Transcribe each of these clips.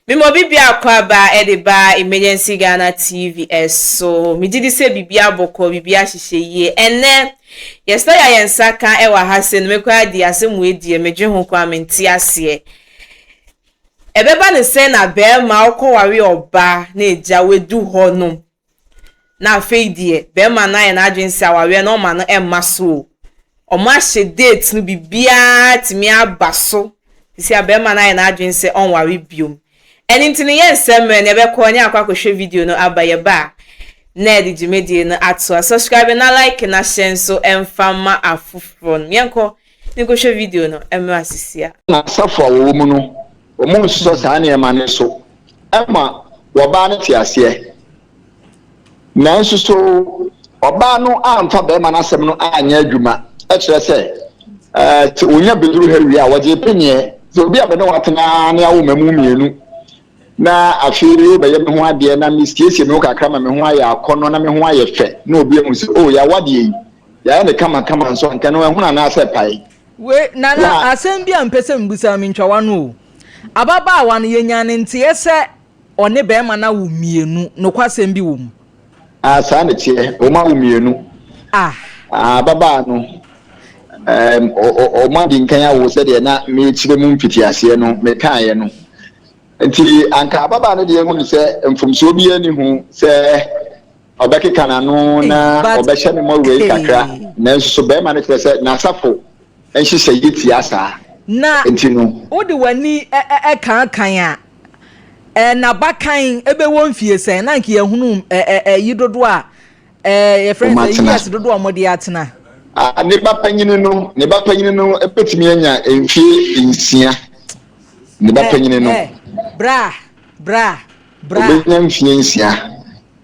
Mema obi biako aba de ba Emergency Ghana TV so. Megye di sɛ biribi abɔkɔ, biribi ahyehyɛ yie. Ɛnnɛ, yɛsɛ yɛ yɛn nsa ka wɔ ha sɛ no mekora di asɛm wei deɛ medwe ho koraa mente aseɛ. Ɛbɛba ne sɛ na bɛrima wokɔware ɔbaa na agya wadu hɔ nom na afei deɛ bɛrima no ayɛ n'adwene sɛ awareɛ no ɔma no ɛmma so o. Ɔmo ahyɛ date no, biribiara tumi aba so sisi a bɛrima no ayɛ n'adwene sɛ ɔnware biom. Ɛno nti no yɛ nsɛm mmerɛ na yɛbɛkɔ ne akɔ akɔhwɛ video no aba. Yɛba a na yɛde dwumadie no atoa. Subscribe na like na hyɛ nso ɛmfa ma afoforɔ no. Yɛnkɔ ne nkɔhwɛ video no mmerɛ sisi a. Na asafo a wɔwɔ mu no, wɔn nsosɔ saa nneɛma no so ɛma wɔbaa no te aseɛ. Nanso so ɔbaa no amfa bɛrima no asɛm no anyɛ adwuma, ɛkyerɛ sɛ sɛ onya bɛduru ha wie a, wɔgye peneɛ sɛ obi a bɛne watena ne awo ma mu mmienu na afei wobɛyɛ me ho adeɛ na mesiesie me ho kakra ma me ho ayɛ akɔnnɔ na me ho ayɛ fɛ na obi ahu sɛ o yɛawadeɛ yi yɛayɛ ne kamakama nso anka no ɛhono anaasɛ pae. We Nana, asɛm bi a mpɛ sɛ mbusa, mentwa no o. Ababaawa no, yɛnya ne nteɛ sɛ ɔne bɛrima no awo mmienu, nokwasɛm bi wɔ mu? Ah, saa ne teɛ, wɔn awo mmienu. Ababaa no, ɔmo adi nkan awo sɛdeɛ na mekyerɛ mu mfitiaseɛ no mekaeɛ no. Nti anka ababaa no deɛ hu ne sɛ mfomsoɔ bi ani ho sɛ ɔbɛkeka n'ano na ɔbɛhyɛ ne mmɔwerɛ kakra, nanso so bɛrima no kyerɛ sɛ n'asafo nhyehyɛ yɛ tia saa. Na nti no wode w'ani ɛkankan a n'abakan ɛbɛwɔ mfie sɛn na nka yɛhunu ɛyi dodoɔ a yɛfrɛ no sɛ years dodoɔ a wɔde atena? Ne ba panyini no bɛtumi anya mfie 6, ne ba panyini no. Bra, bra, bra! Obɛnya mfie 6,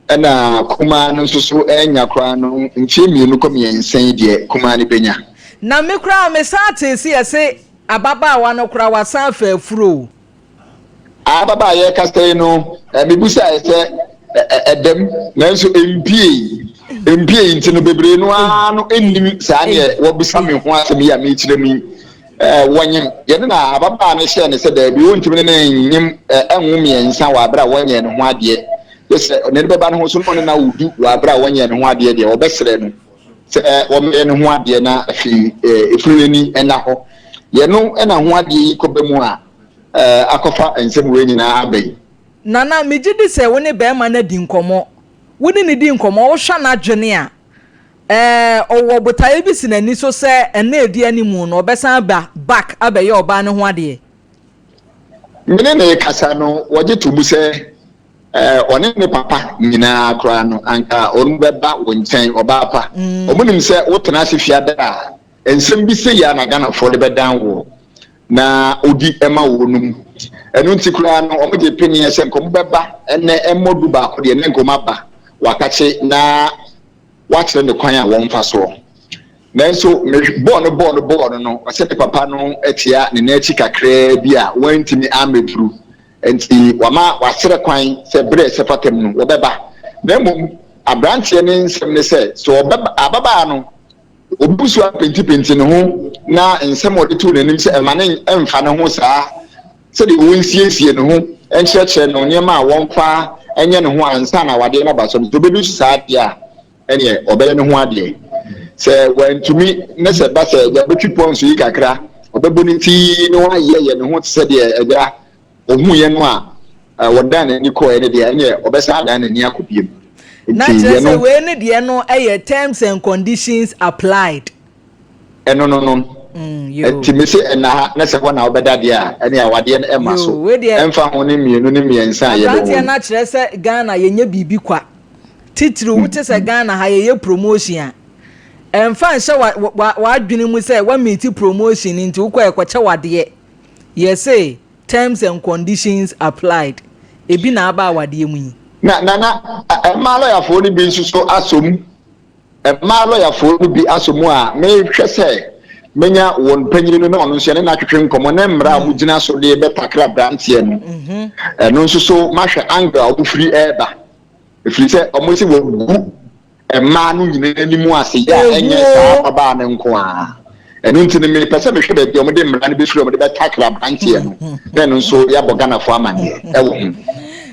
ɛna kumaa no nso so anya koraa no mfie 2 kɔ 3 yi deɛ kumaa no bɛnya. Na me koraa me san te se yɛse ababaawa no koraa wasan afa afuro. Ababaa yɛkasa yi no, mebusa sɛ ɛdɛm, nanso mpie mpie nti no bebree no ara no nnim saa neɛ wɔbisa me ho asɛm yi a mekyerɛ mu yi. Wɔnyem yɛne na ababaa no hyɛɛ ne sɛ daabi, wɔntumi ne ne nyem ɛnwo mmiɛnsa wɔ abere a wɔnyɛ ne ho adeɛ gye sɛ ne bɛba ne ho so na ɔne na wodu wɔ abere a wɔnyɛ ne ho adeɛ deɛ, wɔbɛsrɛ no sɛ wɔmɛyɛ ne ho adeɛ na afei efunu n'ani ɛna hɔ yɛno ɛna ho adeɛ yi kɔba mu a akɔfa nsɛm wei nyinaa aba yi. Nana, megye di sɛ wo ne bɛrima no adi nkɔmmɔ, wo ne ne di nkɔmmɔ, wohwɛ n'adwene a ɔwɔ botaeɛ bi si n'ani so sɛ ɛna edi anim no ɔbɛsan ba back abɛyɛ ɔbaa ne ho adeɛ? Mene ne kasa no, wɔgye to mu sɛ ɔne ne papa nyinaa koraa no anka ɔno bɛba wo nkyɛn. Ɔbaa pa, ɔmo nim sɛ wotena ase fiada a nsɛm bi sɛ yia na Ghanafoɔ de bɛdan wɔ na odi ɛma wɔ no mu. Ɛno nti koraa no ɔmo gye panyin sɛ nkɔmɔ bɛba ɛnɛ ɛmmɔ 11 deɛ ne nkɔmɔ aba wakakye na wakyerɛ ne kwan a wɔmfa soɔ. Nanso bɔɔl no bɔɔl no bɔɔl no no ɔsɛ ne papa no atia ne n'akyi kakraa bi a wɔntumi amɛduru, nti wama wasrɛ kwan sɛ berɛ ɛsɛ fata mu no wɔbɛba. Na mmom aberanteɛ ne nsɛm ne sɛ sɛ ɔbɛba, ababaa no obi so apentipenti ne ho na nsɛm a ɔde too n'anim sɛ ɛma ne ɛmfa ne ho saa sɛdeɛ wɔnsiesie ne ho, nkyerɛkyerɛ no nneɛma a wɔmfa nyɛ ne ho ansa na awadeɛ no aba so no, sɛ obebi so saa adeɛ a, ɛneɛ ɔbɛyɛ ne ho adeɛ. Sɛ wantumi ne sɛ ba sɛ yɛbɛtwi pɔnso yi kakra, ɔbɛbɔ ne ti na wayɛ yɛ ne ho te sɛ deɛ ɛgya ohun yɛ no a wɔdan n'ani kɔɛ no deɛ, ɛneɛ ɔbɛsa adan n'ani akɔ biem. Na kyerɛ sɛ wei ne deɛ no yɛ terms and conditions applied. Ɛno no nti me sɛ ɛna ha na sɛ hɔ na wobɛda deɛ a, ɛne awadeɛ no ɛma so ɛmfa ho ne mmienu ne mmiɛnsa a yɛbɛwɔ. Aberanteɛ no akyerɛ sɛ Ghana yɛnyɛ biribi kwa. Titiri wote sɛ Ghana ha yɛyɛ promotion a, ɛmfa nhyɛ w'adwene mu sɛ wameet promotion nti wokɔ ɛkɔkyɛ wadeɛ. Yɛse terms and conditions applied, ebi na aba awadeɛ mu yi. Na nana, mmaa lɔyafoɔ no bi nso so asɔ mu, mmaa lɔyafoɔ no bi asɔ mu a mehwɛ sɛ menya wɔn panyin no na ɔno nso yɛne n'atwetwe nkɔmɔ ne mmara a wɔgyina so de bɛtakra aberanteɛ no. Ɛno nso so mahwɛ angle a wɔfiri ɛreba, ɛfiri sɛ wɔn sɛ wɔgu mmaa no nyinaa anim ase yɛ a ɛnyɛ saa ababaa no nko a. Ɛno nti no mepɛ sɛ mehwɛ baabi a wɔde mmara no bɛfiri a wɔde bɛtakra aberanteɛ no na ɛno nso yɛabɔ Ghanafoɔ amanneɛ ɛwɔ ho.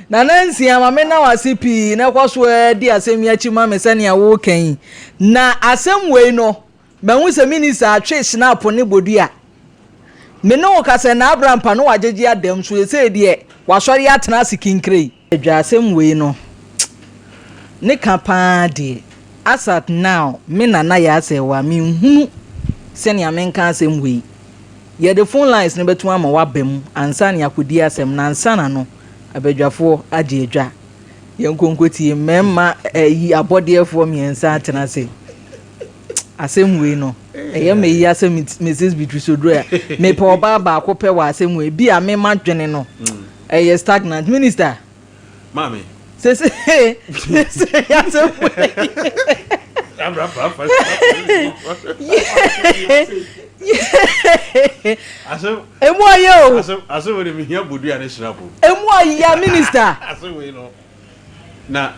Nana Nsia, ma menna wo ase pii na kɔ so ara di asɛm yi akyi ma me sɛnea woreka yi. Na asɛm wei no, mahu sɛ minista atwe Schnapp ne bodua. Me ne wo kasa yi, N'Abrampa no wagyegye adam so seesei deɛ wasɔre atena ase kinkirei. Dwa asɛm wei no ne ka paa deɛ as at now me Nana Yaa Serwaa menhunu sɛnea menka asɛm wei. Yɛde phone lines no bɛto ama woaba mu ansa na yɛakɔdi asɛm no ansa na no abadwafoɔ agye adwa. Yɛnkɔ nkɔtie mmarima ayi abɔdeɛfoɔ mmiɛnsa atena ase. Asɛm wei no ɛyɛ me ya sɛ Mrs Beatrice Oduro a mepɛ ɔbaa baako pɛ wɔ asɛm wei bi a me madwene no ɛyɛ stagnant. Minister. Maame. Sese sese asɛm wei. Emu ɔyɛ o. Asɛm wei de mehia bodua ne hyerɛpo. Emu ɔyɛ minister. Asɛm wei no. Na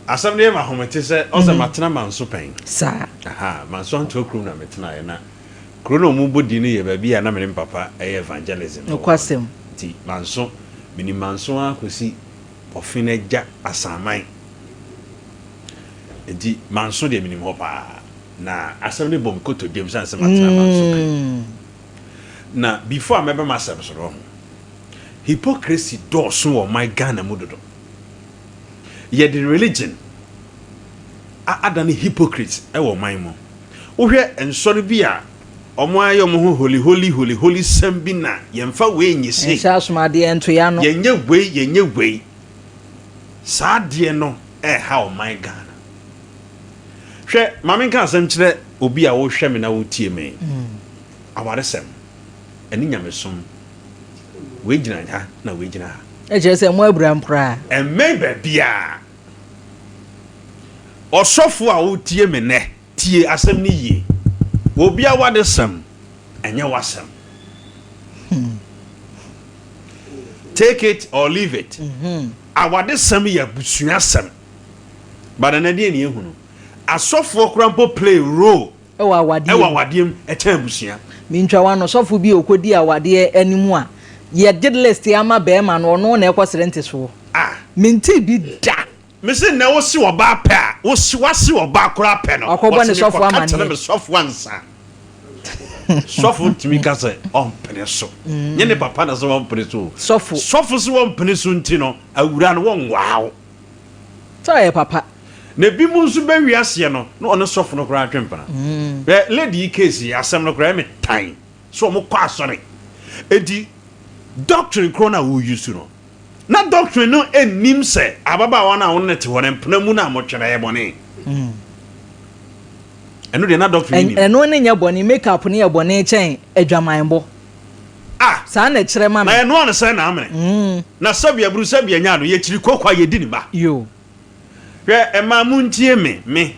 asɛm no yɛ m'ahomete sɛ ɔsɛ mm. matena manso pɛn. Saa. Aha, manso antoa kurom na metenaeɛ na kuro no ɔmo bɔ din no yɛ baabi a na me ne me papa ɛyɛ evangelism. Nokwasɛm. Nti manso, menim manso ara kɔsi ɔfe no agya asaman. Nti manso deɛ menim hɔ paa. Na asɛm no bɔ me kotodwam sane sɛ matena manso pɛn. Mm. Na before a mɛba m'asɛm so no, Hypocrisy dɔɔso wɔ ɔman Ghana mu dodo. Yɛde religion a adane hypocrite wɔ ɔman mu. Wohwɛ nsɔre bi a wɔn ayɛ wɔn ho holy holy holy holy sɛm bi na yɛnfa wei nye sei. Nhyɛ asomadeɛ nto y'ano. Yɛnyɛ wei yɛnyɛ wei. Saa adeɛ no ɛreha ɔman Ghana. Hwɛ ma menka asɛm kyerɛ obi a wohwɛ me na wotie me. Awaresɛm ɛne nyamesom Wei gyina ha na wei gyina ha. Ɛkyerɛ sɛ mo aburam koraa. Ɛmmɛn baabiara. Ɔsɔfo a wotie me nnɛ, tie asɛm no yie. Obi awadesɛm, ɛnyɛ w'asɛm. Hmm. Take it or leave it. Mm-hmm. Awadesɛm yɛ abusuasɛm. But ɛnɛ deɛ ne ehunu. Asɔfoɔ koraa mpo play role Wɔ awadeɛ mu. Wɔ awadeɛ mu, ɛkyɛn abusua. Mentwa w'ano, sɔfo bi a ɔkɔdi awadeɛ anim a, yɛde list ama barima no, ɔno na ɛkɔsrɛ ntesoɔ. Ah. Mentee bi da. Mese nnɛ wose ɔbaa pɛ a, wose wase ɔbaa koraa pɛ no, Wakɔbɔ ne wɔse sɔfo mekɔka amaneɛ. kyerɛ me sɔfo ansa. Sɔfo ntumi ka sɛ ɔmpene so. Nyɛ ne papa na sɛ ɔmpene so o. Sɔfo. Sɔfo se ɔmpene so nti no, awura no wɔnwaa wo. Sɛ ɔyɛ papa. Na ebinom nso bɛ wiaseɛ no na ɔne sɔfo no koraa twe mpena. Hwɛ lady yi case yi asɛm no koraa ɛyɛ me tan sɛ ɔmo kɔ asɔre enti doctrine korɔ no a wo use no na doctrine no nnim sɛ ababaawa no a wo ne no te hɔ no mpena mu no a motwe no ɛyɛ bɔne. Ɛno deɛ na doctrine no nim. Ɛno ne nyɛ bɔne make up no yɛ bɔne kyɛn adwamanbɔ. Ah! Saa na ɛkyerɛ ma Na me. yɛnoa no sɛn na amene? Na sɛbi aburu sɛbi anya no yɛkyiri koko a yɛdi ne ba. Yo. Hwɛ mmaa montie me, me,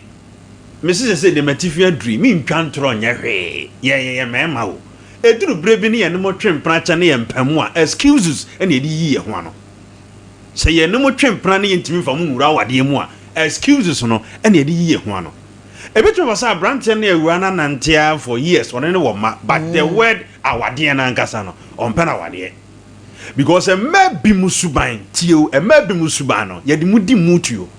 mese sɛsei deɛ m'atifi aduru yi, mentwa ntorɔ nyɛ hwee, yɛn yɛyɛ mmarima o, ɛduru berɛ bi ne yɛne mo twe mpena kyɛ ne yɛn mpɛ mo a, excuses na yɛde yiyi yɛn ho ano. Sɛ yɛne mo twe mpena ne yɛntumi mfa mo nwura awadeɛ mu a, excuses no na yɛde yiyi yɛn ho ano. Ɛbɛtumi aba sɛ aberanteɛ ne awuraa no anante ara for years, ɔne no wɔ mma, but the word awadeɛ no ankasa no, ɔmpɛ no awadeɛ. Because mmaa bi mo suban, tie o, mmaa bi mo suban no, yɛde mo di mo tuo.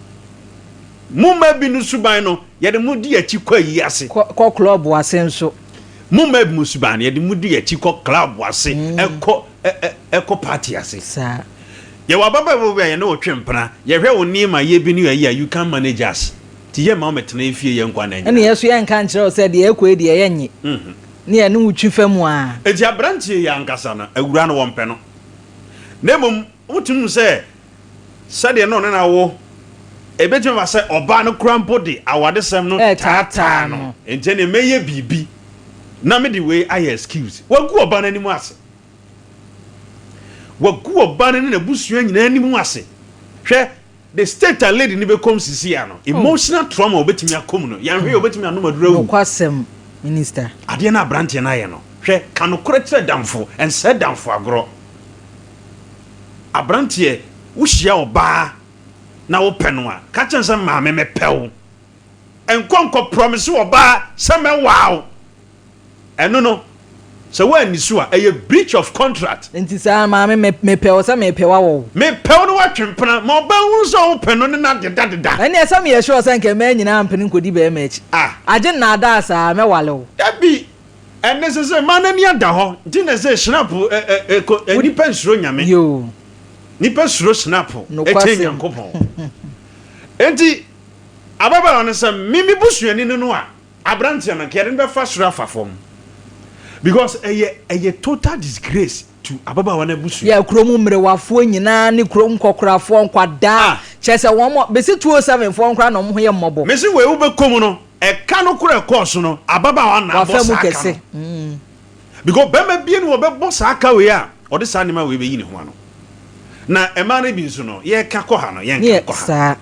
Mo mmaa bi no suban no, yɛde mo di akyi kɔ ayi ase. Kɔ kɔ club ase nso. Mo mmaa bi mo suban no, yɛde mo di akyi kɔ club ase, ɛkɔ ɛ ɛ ɛkɔ party ase. Saa. Yɛwɔ ababaawa bi a yɛne wo twe mpena, yɛhwɛ wo nneɛma yɛ bi ne ayi a, you can't manage us. Nti yɛmma wo mmɛtena yɛn fie yɛn nkwa nna Ɛne nyinaa. yɛ nso yɛnka nkyerɛ wo sɛ deɛ ɛkɔ yi deɛ yɛnnye. Ne yɛne wo twi fa mu ara. Enti aberanteɛ yi ankasa no, awuraa no wɔmpɛ no. Na mmom wotumi hu sɛ sɛdeɛ na ɔne no awo, ɛbɛtumi aba sɛ ɔbaa no koraa mpo de awadesɛm no taataa no. Enti ɛnneɛ mɛyɛ biribi na mede wei ayɛ excuse. Wagu ɔbaa no anim ase. Wagu ɔbaa no ne n'abusua nyinaa anim ase. Hwɛ, The state a lady no bɛkɔm sisi a no, emotional trauma a ɔbɛtumi akɔ mu no, yɛanhwɛ yɛ ɔbɛtumi anom aduru awu. Nokwasɛm, Minister. Adeɛ no a aberanteɛ no ayɛ no, hwɛ, ka nokorɛ kyerɛ damfo, nsɛe damfo agorɔ. Aberanteɛ, wohyia ɔbaa na wopɛ no a, ka kyerɛ no sɛ maame mepɛ wo. Nkɔ nkɔ promise ɔbaa sɛ mɛwaa wo. Ɛno no, sɛ woanni so a, ɛyɛ breach of contract. Nti saa maame me mepɛ wo sɛ mepɛ wo awɔ wo. Mepɛ wo na woatwe mpena ma ɔbaa nhunu sɛ wopɛ no ne no adedadeda. Ɛnneɛ sɛ meyɛ sure sɛ nka mmaa nyinaa mpene nkɔdi barima akyi. Ah. Agye nnaadaa saa, mɛwale wo. Dabi, ɛnnɛ sɛ sɛ mmaa no ani ada hɔ nti na sɛ Schnapp ɛ ɛ ɛ kɔ ɛ nnipa nsuro Nyame. Yoo. Nnipa suro Schnapp ɛkyɛn Nokwasɛm. Nyankopɔn. Enti ababaawa no sɛ me me busuani no no a, Abranteɛ no nka yɛde no bɛfa soro afa fam because ɛyɛ ɛyɛ total disgrace to ababaawa no abusua. Yɛ kurom mmerewafoɔ nyinaa ne kurom nkɔkorafoɔ, nkwadaa, Ah. kyerɛ sɛ wɔn bɛsi 207 foɔ koraa na wɔn ho yɛ mmɔbɔ. Mese wei wobɛkɔ mu no ɛka no koro ɛkɔɔ so no ababaawa no na abɔ Wafa mu saa ka kɛse. no because bɛrima bie no wɔbɛbɔ saa ka wei a ɔde saa nneɛma wei bɛyi ne ho ano na mmaa no bi nso no yɛka kɔ ha no Ne yɛnka yɛ nkɔ ha saa.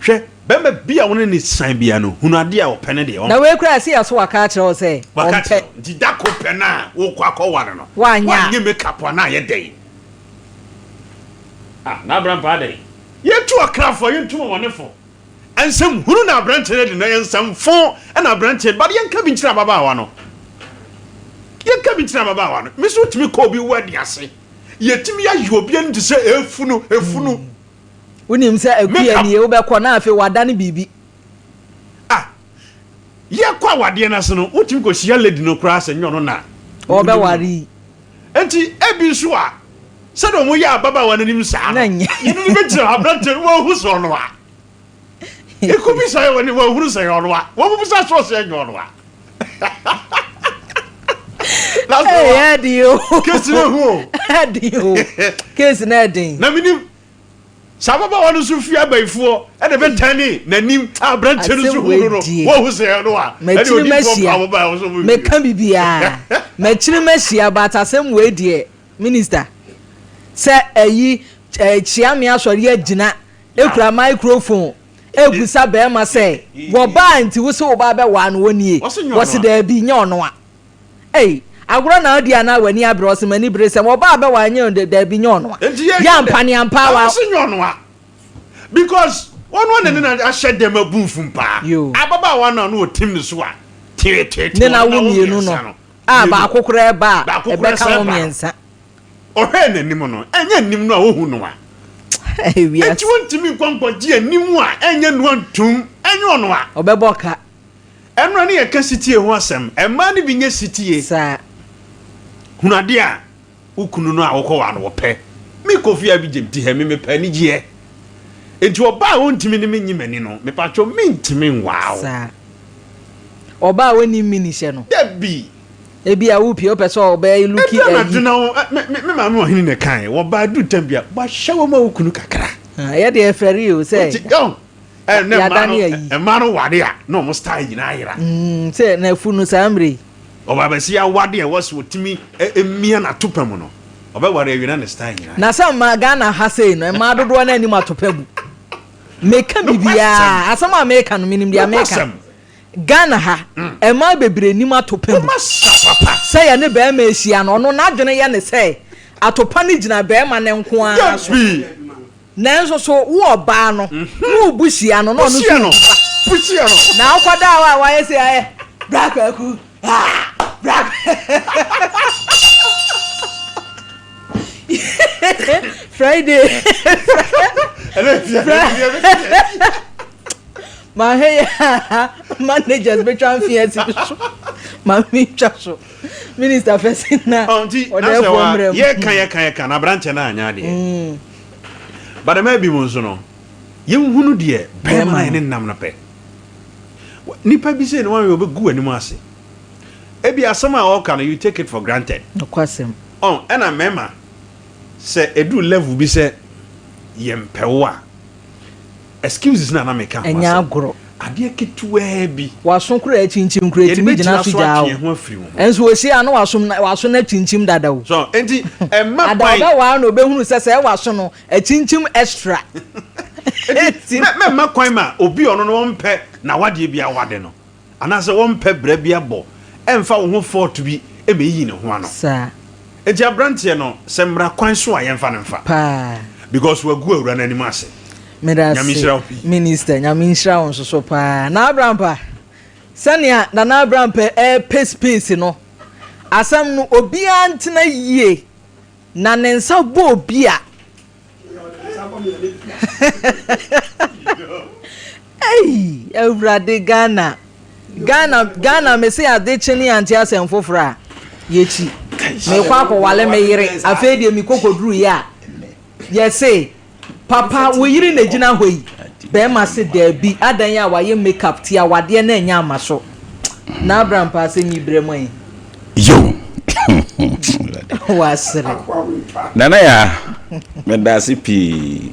hwɛ Bɛrima bi a wo ne no san biara no, hunu adeɛ a ɔpɛ ne deɛ Na ɔmpɛ. wei koraa ɛse yɛso waka akyerɛ wo sɛ Waka ɔmpɛ. akyerɛ wo. Nti da koro pɛ no a wokɔ akɔware no, Woanyɛ a. woanyɛ make up a na ayɛ dɛn? Ah, na aberampa adɛn? Yɛtu ɔkrafo a, yɛntu ɔbɔnefo. Nsɛm hunu na aberanteɛ no adi no, ɛyɛ nsɛm fo na aberanteɛ no, but yɛnka bi nkyerɛ ababaawa no. Yɛnka bi nkyerɛ ababaawa no. Me nso wotumi kɔ obi wedding ase, yɛtumi ayi obi anim te sɛ efunu, efunu. Wonim sɛ akua nie, wobɛkɔ na afei wadane biribi. Ah, yɛkɔ awadeɛ no ase no, wotumi kɔhyia lady no koraa sɛ nyɛ ɔno na ɔbɛware yi. Nti ebi nso a, sɛdeɛ wɔn yɛ ababaawa no anim saa no, yɛne no bɛgyina hɔ aberanteɛ no wɔahu sɛ ɔno a. Ɛkɔbisa yɛ wɔne wɔahunu sɛ yɛ ɔno a, wɔbɛbisa sɛ ɔsɛ nyɛ ɔno a. Ɛyɛ o. Kesi na ehu o. Ɛdi o. Kesi na ɛdin. Na minim sɛ ababaawa no nso fi abayifoɔ ɛna ɛbɛtɛne n'anim a aberanteɛ no nso hu no no wɔhu sɛ ɛno a ɛne odiifoɔ pa ababaawa nso mu meka biribiara makyiri mahyia but asɛm wei deɛ minister sɛ ayi kyia me asɔre agyina ekura microphone Ɛrebisa barima sɛ, Wɔbaa nti wo se wo ba bɛwaa no wɔnie? Wɔse daabi, nyɛ ɔno a. Ei, agorɔ na wodi anaa w'ani abere? Ɔse m'ani bere sɛ wɔbaa bɛwaa nyɛ ɔno daabi, nyɛ ɔno a. Enti yɛ Yɛ ampa ne ampa a wa. Ɔse nyɛ ɔno a. Because ɔno a na ne na ahyɛ dɛm abu mfum paa. Yoo. Ababaawa no a na ɔtim ne so a teeteete Ne na ɔne wo n'awo mmienu mmiɛnsa no no. a Mmienu. baako koraa ɛba a Baako koraa ɛbɛka san ho ba no. mmiɛnsa. Ɔhwɛɛ n'anim no, ɛnyɛ anim no a ohu no a. Enti wontumi nkɔ nkɔgye anim a ɛnyɛ noa ntom, ɛnyɛ ɔno a. Ɔbɛbɔ ka. Ɛno a ne yɛka sitie ho asɛm. Mmaa no bi nyɛ sitie. Saa. Hunu adeɛ a wo kunu no a wokɔwaa no ɔpɛ. Me Kofi Abigye mte ha, me mepɛ anigyeɛ. Enti ɔbaa a ɔntumi ne me nye m'ani no, mepakyɛw mentumi nwaa wo. Saa. Ɔbaa a ɔnnim mini hyɛ no. Dabi. Ebia wopie wopɛ sɛ ɔbɛyɛ luki Ebi ayi. anadwo na wo me me me maame ɔhene na ɛkae wɔba aduru tam bi a wahyɛ wɔn ma wo kunu kakra. Ah, ɛyɛ deɛ ɛfɛre o sɛ. Oti ɔn ɛ ne mmaa no Yɛadane ayi. mmaa no wade a na wɔn style nyinaa yera. Mm, sɛ na afu no saa mmerɛ yi. Ɔba bɛsi awade a ɛwɔ sɛ ɔtumi mia n'atopa mu no ɔbɛware awie na ne style nyinaa. Na sɛ mmaa Ghana ha sei no mmaa dodoɔ no anim atopa bu. Meka biribiara asɛm a meka no menim deɛ meka. Ghana ha, mmaa bebree nim atopa mu. Sɛ yɛne barima ahyia no, ɔno n'adwene yɛ ne sɛ atopa no gyina barima no nko ara so. Nanso so wo ɔbaa no, worebu hyia no na ɔno nso rebu ba. Na wokɔda hɔ a wayɛ sei ayɛ bra kwaku, ah, bra Friday. Mahwɛ yɛ a managers bɛtwa mfe asi bi so ma mentwa so minister fɛsi na ɔdɛɛfoɔ mmerɛ mu yɛka yɛka yɛka na aberanteɛ no anyɛ adeɛ mm. but ɛma bi mu nso no yɛnhunu deɛ bɛrima no yɛne nam no pɛ nipa bi sɛ ne wayɛ ɔbɛgu w'anim ase ebi asɛm a ɔka no you take it for granted nokwasɛm ɔn ɛna mmarima sɛ ɛduru level bi sɛ yɛmpɛ wo a Excuses na na meka ho Ɛnyɛ asɛm. agorɔ. Adeɛ ketewaa bi. W'aso koraa akyinkyim koraa Yɛde ɛtumi gyina bɛgyina so so gyaa atwe wo. yɛn ho afiri wo ho. Nso ɔhyia a na w'aso no w'aso no akyinkyim dada o. So enti ɛmma Ada kwan. ɔbɛwaa na ɔbɛhunu sɛ sɛɛ w'aso no akyinkyim extra. Enti mɛ mɛmma kwan ma obi a ɔno no ɔmpɛ n'awadeɛ bi awade no. Anaasɛ wɔmpɛ bra bi abɔ ɛmfa wo ho fault bi mɛyiyi ne ho ano. Saa. Nti abranteɛ no sɛ mmra kwan so a yɛmfa no mfa. Paa. Because wagu awura no anim ase. Meda Nyame ase nhyira wo pii. Minister, Nyame nhyira wo nso so paa. Na Abrampa, sɛnea Nana Abrampa ɛɛpɛ space no, Asɛm no, obiara ntena yie na ne nsa bɔ obi a. Ei awurade Ghana Ghana Ghana mese ade kye ne ante asɛm foforɔ a yɛkyi mekɔ akɔwale me yere afei deɛ mekɔ kɔduru yɛ a yɛse papa wo yere na gyina hɔ yi bɛrima se daabi adan a wayɛ make up ti awadeɛ na ɛnyɛ ama so na abra mpa asɛm yi brɛ mu ɛ. Yo. Wasere. Nana ya, meda ase pii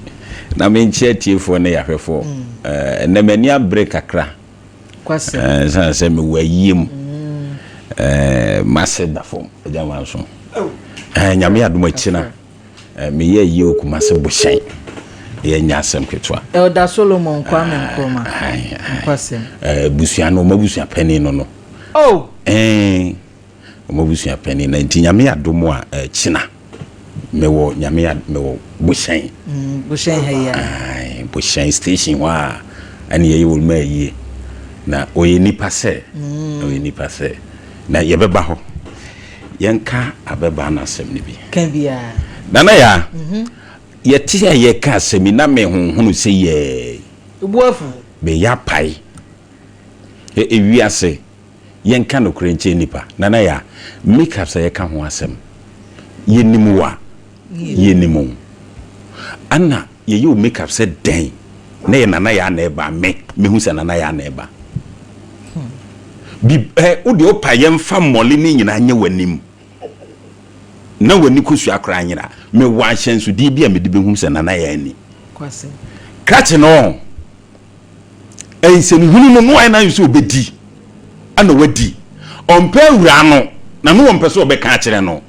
na menkyia atiefoɔ ne yɛahwɛfoɔ. Ɛnɛ m'ani abere kakra. Ɛsiane sɛ mewɔ ayie mu. M'ase da fam, agya manso. Nyame adom akyina. Meyɛ ayie wɔ Kumase Bohyɛn. Yɛnyɛ asɛm ketewa. Elder Solomon Kwame Nkrumah. Nkwasɛm. Abusua no, wɔn abusua panin no no. Oh! Ɛɛn, wɔn abusua panin na nti Nyame adom a kyena mewɔ Nyame ad mewɔ Bohyɛn. Mm, Bohyɛn ha yi a. Ae, Bohyɛn station hɔ a ɛne yɛyɛ wɔn ayie. Na ɔyɛ nipa sɛ, mm. ɔyɛ nipa sɛ. Na yɛbɛba hɔ. Yɛnka abɛbaa no asɛm no bi. Ka biara. Nana yaa, mm -hmm. yɛte a yɛka asɛm yi na mehonhono sɛ yɛɛ. Wo bo afu. Meyɛ apae. Ewiase, yɛnka nokorɛ nkyerɛ nnipa. Nana Yaa, makeups a yɛka ho asɛm, yɛnim wo a, yɛnim wo. Ana yɛyɛ wo makeup sɛ dɛn na yɛ Nana Yaa na ɛba a, me, mɛhu sɛ Nana Yaa na ɛba. Bi, ɛ, wo deɛ wopa yɛmfa mmɔle ne nyinaa nyɛ w'anim na w'ani kosua koraa nyera. Mewɔ ahyɛnsodeɛ bi a mede bɛhu sɛ Nana Yaa ni. Krakye no. Nsɛnhunu no, na wayɛ n'adwene sɛ ɔbɛdi, ɛna wadi. Ɔmpɛ awuraa no, na na ɔmpɛ sɛ ɔbɛka akyerɛ no.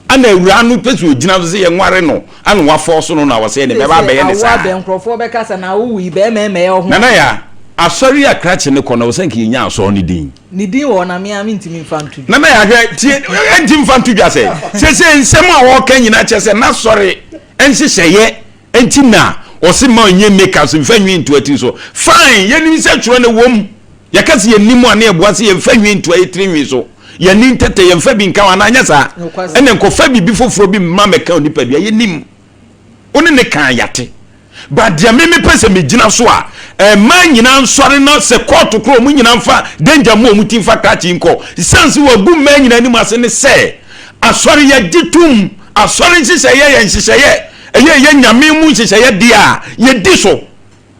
Ɛna awuraa no pɛ sɛ ɔgyina so sɛ yɛnware no, ɛna wafɔɔso no na ɔsɛ ne bɛba abɛyɛ ne saa. Nkurɔfoɔ bɛka sɛ na awowo yi bɛrima mmɛyɛ ɔho. Nana ya, asɔre a krakye no kɔ no, ɛwɔ sɛ nka yɛnya asɔre no din. Ne din wɔ hɔ na me ara mentumi mfa nto dwa. Nana ya, hwɛ, tie, ɛnti mfa nto dwa sɛ, seesei nsɛm a ɔreka nyinaa kyerɛ sɛ n'asɔre nhyehyɛeɛ Enti na ɔse ma ɔnyɛ makeups mfa nwi ntoa tiri so. Fine, yɛnim sɛ twerɛ no wom. Yɛka sɛ yɛnim a na yɛboa sɛ yɛmfa nwi ntoa yɛ tiri nwi so. Yɛni ntɛtɛ yɛmfa bi nka ho anaa anyɛ saa? Ɛnna nkɔfa biribi foforɔ bi mma mɛka onipadua. Yɛnim. Wo ne ne kaa yɛate. But deɛ me mepɛ sɛ megyina so a, mmaa nyinaa nsɔre na sɛ kɔɔto korɔ wɔn nyinaa mfa danger mu wɔn ti mfa krakye nkɔ. Siane sɛ wɔagu mmaa nyinaa anim ase ne sɛ asɔre yɛgye tom. Asɔre nhyehyɛeɛ yɛ nhyehyɛeɛ ɛyɛ yɛ Nyame mu nhyehyɛeɛ deɛ a yɛdi so.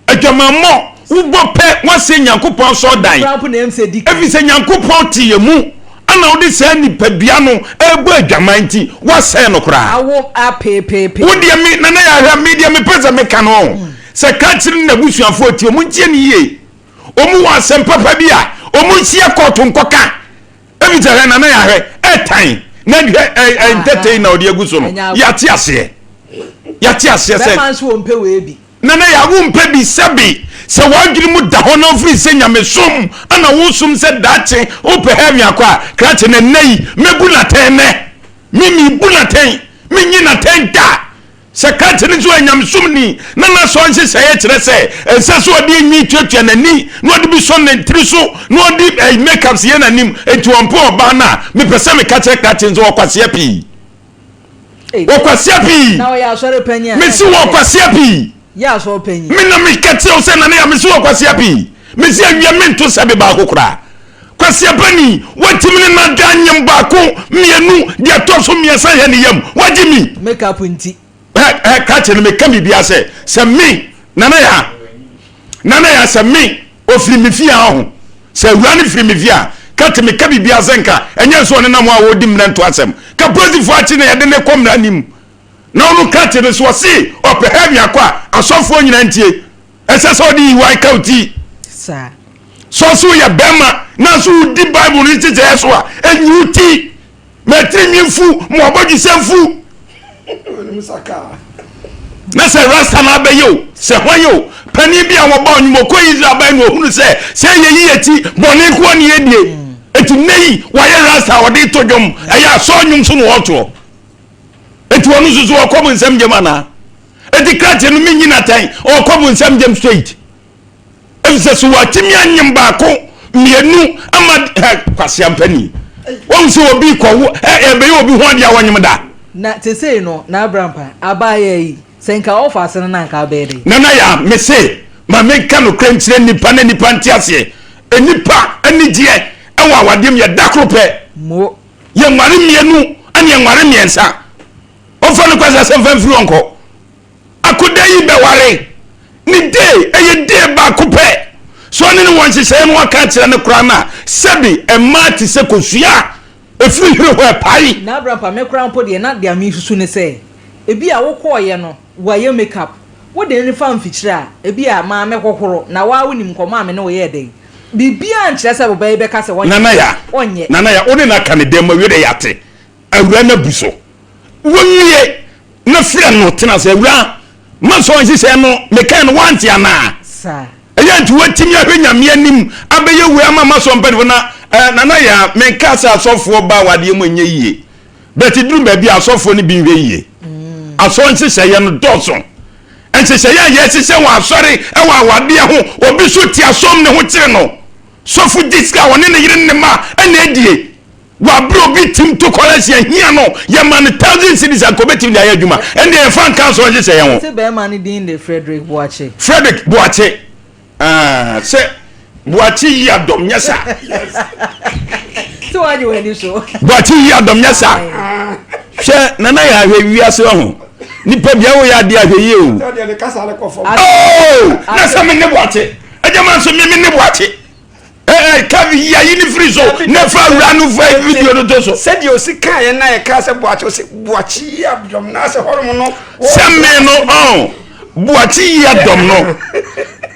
Adwamammɔ, wobɔ pɛ woasɛe Nyankopɔn asɔrdan, ɛfiri sɛ Nyankopɔn te yɛ mu, ɛna wode saa nipadua no ɛrebɔ adwaman nti woasɛe no koraa. Wo deɛ me, Nana Yahweh, me deɛ mepɛ sɛ meka no, sɛ Krakyere ne n'abusuafoɔ tie, wɔn ntie no yie. Wɔn wɔ asɛm papa bi a, wɔn nhyia kɔɔto nkɔka. Ebi sɛ hwɛ nana yahwɛ ɛtan na hwɛ ɛ ɛ ntɛtɛ na ɔde agu so no yate aseɛ yate aseɛ sɛ bɛma nso wɔn mpɛ wei bi. Nana yɛ awo mpɛ bi sɛbi sɛ w'adwene mu da hɔ na ofiri sɛ nyamesom ana wosom sɛ daakye wopɛ heaven akɔ a krakye na nnɛ yi mɛbu natɛn nɛ me mebu natɛn menyi natɛn da. Sɛ krakye no nso yɛ nyamesomni na n'asɔre nhyehyɛeɛ kyerɛ sɛ ɛnsɛ sɛ ɔde nwi tuatua n'ani na ɔde bi sɔ ne tiri so na ɔde eh, makeups yɛ n'anim enti ɔmpɛ ɔbaa no a, mepɛ sɛ meka kyerɛ krakye no sɛ ɔkwasea pii. Ɔkwasea pii. Na ɔyɛ asɔre panyin a. Mesi wɔ ɔkwasea pii. Yɛ asɔre panyin. Me na meka kyerɛ wo sɛ nane a mesi wɔ ɔkwasea pii. Mesi awia mento sɛbe baako koraa. Kwasea panin, watumi ne n'ada anyem baako, mmienu, deɛ ɛtɔ so mmiɛnsa yɛ ne yam. Wagye mi. Make up nti. Ɛ ɛ krakye no meka biribiara sɛ sɛ me nana ya nana ya sɛ me ofiri me fie a ɔho sɛ awura no firi me fie a krakye meka biribiara sɛ nka ɛnyɛ nso ɔne nam a wɔredi mmara nto asɛm ka polisifoɔ akyi na yɛde ne kɔ mmara nim na ɔno krakye no so ɔse ɔpɛ heaven akɔ a asɔfoɔ nyinaa ntie. Ɛsɛ sɛ ɔde yiwan ka wo ti. Sɛ ɔsɛ woyɛ bɛrima nanso wodi Bible no nhyehyɛeɛ so a, ɛnyi wo ti. Ma tirinwi mfu, ma w'abɔdwesɛ mfu. Na sɛ rasta na abɛyɛ o, sɛ hwan o, panin bi a wɔba ɔnwom ɔkɔ Israel bae na ɔhunu sɛ sɛ ɛyɛ yiye ti bɔne nkoa ne yɛdie. Enti nnɛ yi wayɛ rasta a ɔde to dwom, ɛyɛ asɔre nnwom so na ɔtoɔ. Enti ɔno nso so ɔkɔ mo nsɛm gyam anaa? Enti krakye no menyi no atɛn, ɔkɔ bonsam gyam straight. Efisɛ so watumi anyem baako, mmienu ama hɛ kwasea mpanin. Wɔn sɛ obi kɔwo ɛ ɛbɛyɛ obi ho adeɛ a wɔnyem da. Na sesei no na Abrampa abaayaa yi sɛ nka ɔfa ase no na nka abɛyɛ dɛn? Nana Yaa, mese ma menka nokorɛ nkyerɛ nnipa na nnipa nte aseɛ. Nnipa anigyeɛ wɔ awadeɛ mu yɛ da koro pɛ. Mo. Yɛnware mmienu ɛne yɛnware mmiɛnsa. Ɔmfa no kwasi asɛm fa mfiri hɔ nkɔ. Akoda yi bɛware ne day ɛyɛ day baako pɛ. So ɔne ne wɔ nhyehyɛeɛ no waka akyerɛ no koraa no a sɛbi mmaa te sɛ kosua a ɛfiri hwere hɔ ɛpae. Na Abrampa me koraa mpo deɛ na deɛ mesusu ne sɛ ebia wokɔeɛ no wayɛ make up wode no fa mfikyire a ebia maame hohoro na waa wonim nkɔmmɔ a me ne wo yɛɛ dɛn biribiara nkyerɛ sɛ wo ba yi bɛka sɛ ɔnyɛ Nana ya ɔnyɛ. Nana ya wo ne no aka ne dɛn ma wie dɛ yɛate awura no abu so. Wowie na frɛ no tena ase, Awuraa, masɔ nhyehyɛɛ no, mekae no woante anaa? Saa. Ɛyɛ nti woatumi ahwɛ Nyame anim abɛyɛ wei ama masɔ mpanimfoɔ na eh, Nana Yaa, menkaa sɛ asɔfoɔ ba awadeɛ mu ɛnyɛ yie, but duru baabi a asɔfoɔ no bi nhwɛ yie. Asɔ nhyehyɛeɛ no dɔɔso. Nhyehyɛeɛ a yɛhyehyɛ wɔ asɔre wɔ awadeɛ ho, obi so te asɔm ne ho kyere no. Sɔfo gye sika a ɔne ne yere ne ne mma na ɛdie. Wɔ bere obi tim to kɔlɛsi ahia no, yɛma no thousand cedis anka obetumi de ayɛ adwuma. Ɛnde yɛmfa nka asɔre nhyehyɛeɛ ho. Ɔse bɛɛma no din de Frederick Boakye. Frederick Boakye ah sɛ Boakye yi adɔm nyɛ saa. Sɛ wagye w'ani so. Boakye yi adɔm nyɛ saa. Hwɛ nana yɛ ahwɛ wiase ɔho. Nipa bia woyɛ adeɛ ahwɛ yie o. Oh na sɛ me ne Boakye. Agya ma nso me me ne Boakye. Ɛɛ Kevin yi ayi ne firi so na fa awura no fa video no to so. Sɛdeɛ ɔsi kaa yɛn na yɛkaa sɛ Boakye ɔsi Boakye yi adɔm na asɛ hɔnom no. Sɛ me no ɔn Boakye yi adɔm no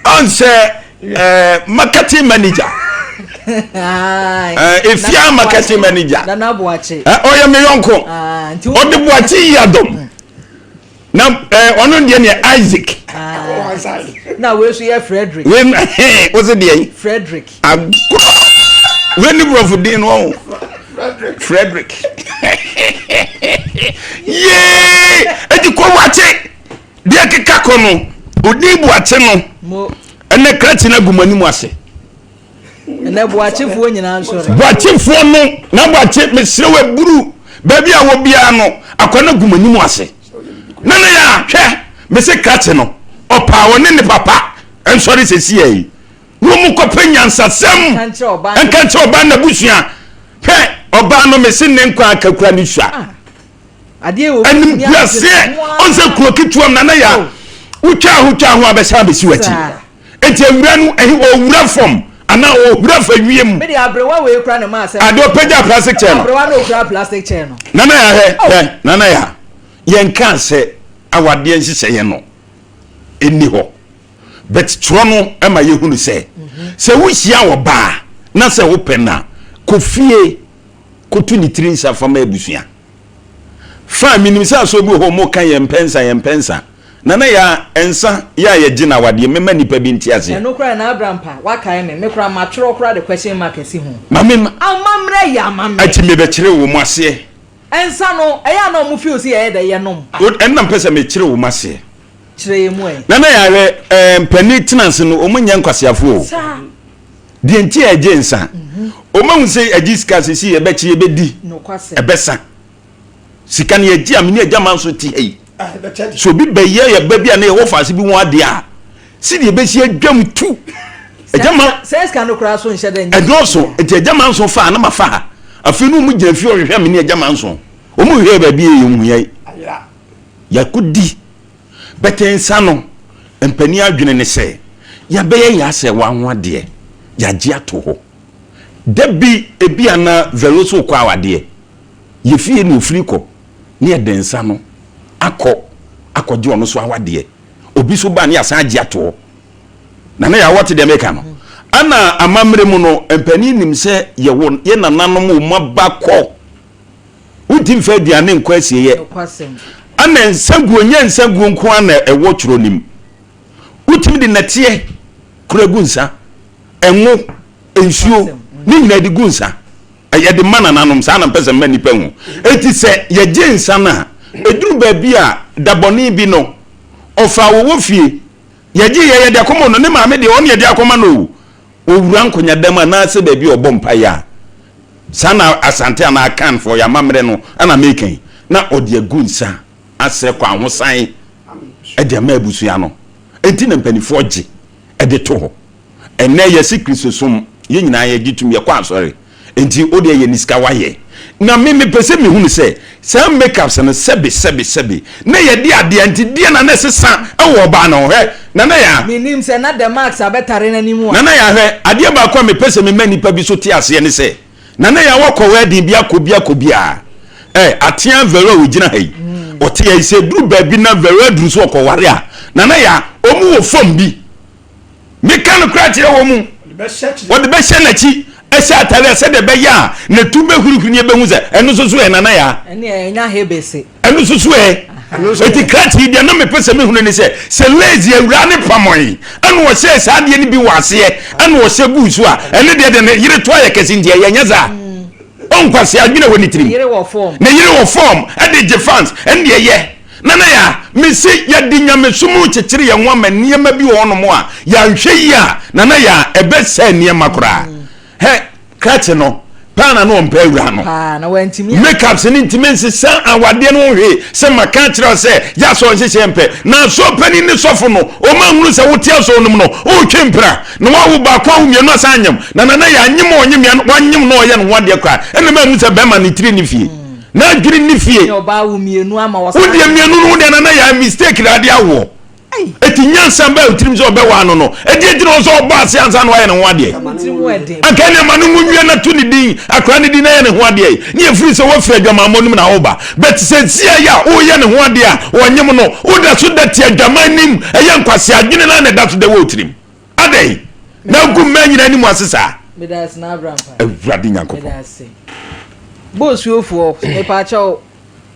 ɔn sɛ ɛɛ marketing manager. Ɛɛ efia marketing manager. Nana Boakye. Ɛ ɔyɛ me yɔnko. Ɔde Boakye yi adɔm. Na ɛɛ ɔno deɛ neɛ Isaac. Ah, na wei nso yɛ Frederick. Wei na hɛn wosɛ deɛ yi. Frederick. Agorɔ wei ne borɔfo din no ɔho. Frederick. Yee eti kɔ wakye deɛ keka kɔ no odin buakye no ɛnɛ krakye no agu mo anim ase. Ɛnɛ Boakyefoɔ nyinaa nsɔre. Boakyefoɔ no na Boakye mesrɛ wo aburu baabi a wɔ biara no akwa no agu m'anim ase. Na ne yɛ a hwɛ mese krakye no ɔpaa ɔne ne papa nsɔre sɛsiɛ yi na wɔn kɔpɛ nyansasɛm nka nkyerɛ ɔbaa n'abusua hwɛ ɔbaa no mese ne nkwa akakura ne sua. Ah. Animguaseɛ ɔnsɛ kuro ketewa mu na ne yɛ a wotwa ho twa ho abɛsan abɛsi w'akyi. Enti awura no ɛhe ɔwura fam anaa ɔwura fa wiem. Me de aberewa wei kura ne maa sɛ. Ade ɔpɛgya plastic chair no. Aberewa na okura plastic chair no. Nana ya hwɛ hwɛ nana ya yɛn kaa sɛ awadeɛ nhyehyɛeɛ no ɛnni hɔ but twerɛ no ɛma yɛhunu sɛ sɛ wohyia ɔbaa na sɛ wopɛ no a kɔ fie kɔtu ne tiri nsa fa ma abusua. Fine menim sɛ asɔre bi wɔ hɔ wɔka yɛn mpɛ nsa yɛn mpɛ nsa Nana yaa nsa yɛ a yɛgye no awadeɛ mema nipa bi nte aseɛ. Ɛno koraa na Abrampa wakae me, me koraa matwerɛ koraa de question mark asi ho. Ma me ma. Amammerɛ yɛ amammerɛ. Ati mebɛkyere wo mo aseɛ. Nsa no ɛyɛ a na ɔmo feel sɛ yɛyɛ dɛ yɛnom. Ɛno na mepɛ sɛ mekyere wo mo aseɛ. Kyerɛ yɛn mu ɛ. Nana yaa hwɛ ɛɛ mpanin tena ase no ɔmo nyɛ nkwaseafoɔ o. Saa. Deɛ nti a yɛgye nsa. Ɔmo ahu sɛ yɛgye sika sisi yɛbɛkye yɛbɛdi. Nokwasɛm. Ɛbɛsa. Sika no yɛgye a me ne agya ma nso te ha yi. Sɛ obi bɛyɛ yɛ ba bi a na yɛwɔ faase bi ho adeɛ a, sɛdeɛ ɛbɛsi adwam tu. Agya ma sɛ sika no koraa so nhyɛ dɛ nyɛ. Ɛdɔɔso nti agya ma nso fa na ma fa ha. Afei no wɔn gyina fie ɔhwehwɛ me ne agya ma nso. Wɔn hwehwɛ baabi yɛ yɛn hu yɛ. Yɛakɔdi bɛtɛ nsa no mpanin adwene ne sɛ yɛabɛyɛ yɛ asɛ wɔn ho adeɛ yɛagye ato hɔ. Da bi ebi a na Vero so kɔ awadeɛ. Yɛ fie na ofiri kɔ ne yɛde nsa no akɔ akɔgye ɔno so awadeɛ. Obi so ba ne yɛasan agye ato hɔ. Nana Yaw wɔte deɛ meka no? Ɛna amammerɛ mu no mpanin nim sɛ yɛwɔ yɛ nananom wɔn aba kɔ. Wonti mfa aduane nkɔ asieɛ. Ɛna nsa guo nyɛ nsa guo nko ara na ɛwɔ twerɛ no mu. Wotumi de nɛteɛ kura gu nsa, ɛngo, nsuo ne nyinaa de gu nsa. Yɛde ma nananom, saa na mpɛ sɛ mma nnipa hu. Enti sɛ yɛgye nsa no a, ɛduru baabi a, da bɔne bi no, ɔfa a wɔwɔ fie, yɛgye yɛ, yɛde akɔma no, ne maame deɛ, ɔno yɛde akɔma no o. Ɔwura nkonyadam anaasɛ baabi a ɔbɔ mpaeɛ a, Saa na Asante anaa Akanfoɔ yɛn amammerɛ no na meka yi, na ɔde agu nsa asrɛ kwahosan de ama abusua no. Enti na mpanimfoɔ gye de to hɔ. Ɛnnɛ yɛse Kristosom, yɛn nyinaa yɛgye tom, yɛkɔ asɔre. Enti wo deɛ yɛ ne sika wayɛ. Na me mepɛ sɛ mehunu sɛ saa makeups no sɛbe sɛbe sɛbe na yɛde adeɛ nti deɛ na na ɛsesa wɔ ɔbaa no ho hwɛ Nana Yaa. Menim sɛ na the marks abɛtare n'anim a. Nana Yaa hwɛ adeɛ baako a mepɛ sɛ mema nnipa bi so te aseɛ ne sɛ Nana Yaa wakɔ wedding bi akɔ bi akɔ bi a eh atea Vero a ɔgyina ha yi ɔte ha yi sɛ ɛduru baabi na Vero aduru so ɔkɔware a Nana Yaa wɔn wɔ fam bi. Meka nokorɛ akyerɛ wɔn mu, wɔde bɛhyɛ n'akyi hyɛ atare a sɛdeɛ ɛbɛyɛ a n'atu bɛhurihuri ne ɛbɛhu sɛ ɛno nso so ɛ nana yaa. Ɛno nso so ɛ. Eti krakye yi deɛ na mepɛ sɛ mehunu ne sɛ sɛ lazy awuraa ne pamɔe ɛna ɔhyɛɛ saa adeɛ no bi wɔ aseɛ ɛna ɔhyɛ guu so a ɛne deɛ deɛ ne yere to ayɛ kɛse nti ɛyɛ nyɛ saa. Ɔnkwasea adwene wɔ ne tirim. Ne yere wɔ fɔm ɛde gye fans ɛne deɛ yɛ. Nana Yaa, mese yɛde nyamesom rekyekyere yɛn ho ama nneɛma bi wɔ hɔnom a yɛanhwɛ yie a, Nana Yaa, ɛbɛsɛe nneɛma koraa. Hɛ, krakye no, paa na na ɔmpɛ awura no. Paa na wantumi a. Makeups no ntumi nsesa awadeɛ no ho hwee. Sɛ maka akyerɛ wo sɛ yɛ asɔre nhyehyɛɛ mpɛ. Na asɔre panin ne sɔfo no, wɔn ahunu sɛ wote asɔre no mu no, woretwe mpena. Na wawo baako awo mmienu asan anyem. Na Nana Yaa, nyem a ɔnyem ya no, wanyem na ɔyɛ ne ho adeɛ koraa. Ɛna mahu sɛ bɛrima no tiri nni fie. N'adwene nni fie. Wo deɛ mmienu no wo deɛ nana yɛ mistake na ade awoɔ. Eti nyansa baa otirim sɛ ɔbɛwaa no no. Ɛdeɛ nti na ɔsɛ ɔbɔ ase ansa na wayɛ ne ho adeɛ. Anka ɛne ma no nwo nwie na to ne din akora ne din na yɛ ne ho adeɛ. Ne yɛfiri sɛ wafiri adwamammɔ no mu na woba. But sɛ sia yɛ a woyɛ ne ho adeɛ a ɔnyem no woda so da te adwaman nim ɛyɛ nkwasea adwene no na ɛda so da wɔ otirim. Adɛn na agu mmaa nyinaa anim ase saa? Awurade Nyankopɔn. Bosuofoɔ, mepaakyɛw,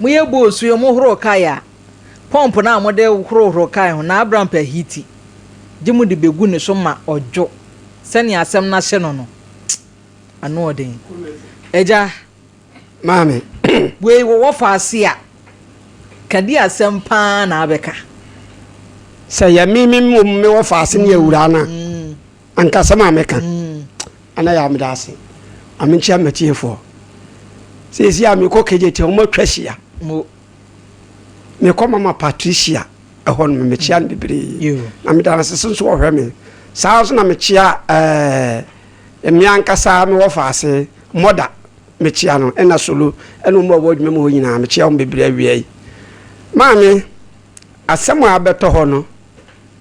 moyɛ bosuo, mohoro kae a, pɔmp no a mode horohoro kae ho na Abraham pɛ hiti, gye mode begu ne so ma ɔdwo, sɛnea asɛm no ahyɛ no no. Ano ɔden. Agya. Maame. Wei wɔ wɔfa ase a, ka di asɛm paa na abɛka. Sɛ yɛ me me mmom me wɔfa ase ne awuraa no a, anka asɛm a mɛka. Ana yɛ a meda ase. Ma menkyia m'atiefoɔ. Seesei a mekɔ KJT a, wɔatwa ahyia. Mo. Mekɔ Mama Patricia ɛhɔ nom, mekyia no bebree. Na meda no ase nso ɔhwɛ me. Saa nso na mekyia ɛɛ. Mmea ankasa me wɔfa ase mɔda mekyea no ɛna solo ɛna wɔn a wɔwɔ adwuma mu hɔ nyinaa mekyea wɔn bebree awia yi. Maame, asɛm a abɛtɔ hɔ no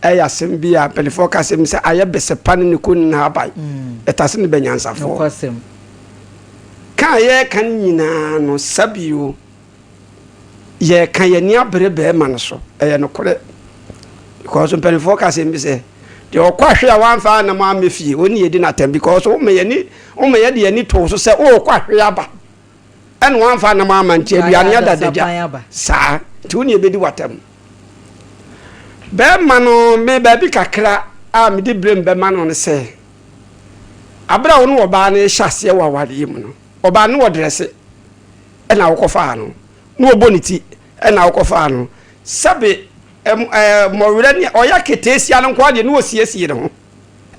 ɛyɛ asɛm bi a mpanimfoɔ ka asɛm sɛ ayɛ bɛsɛpa ne ne kɔn nyinaa abae ɛtase ne bɛnyansafoɔ. Ka a yɛreka no nyinaa no sabio Yɛreka yɛn ani abere bɛrima no so. Ɛyɛ nokorɛ. Because mpanimfoɔ ka asɛm bi sɛ, deɛ ɔkɔ ahwe a wamfa anam ammɛ fie, ɔne yɛdi no atɛm because woma yɛni woma yɛde yɛn ani too so sɛ worekɔ ahwe aba ɛna wamfa anam amma nti aduane ada adagya saa nti wo ne yɛbɛdi w'atɛm. Bɛrima no me baabi kakra a mede blame bɛma no ne sɛ abere a wo ne ɔbaa no rehyɛ aseɛ wɔ awareɛ mu no, ɔbaa no wɔ drɛse. ɛna wokɔfaa no, na ɔbɔ ne ti ɛna wokɔfaa no. Sɛbe ɛɛ mmɔwerɛ ne ɔyɛ aketeesia no nko ara deɛ na ɔsiesie ne ho.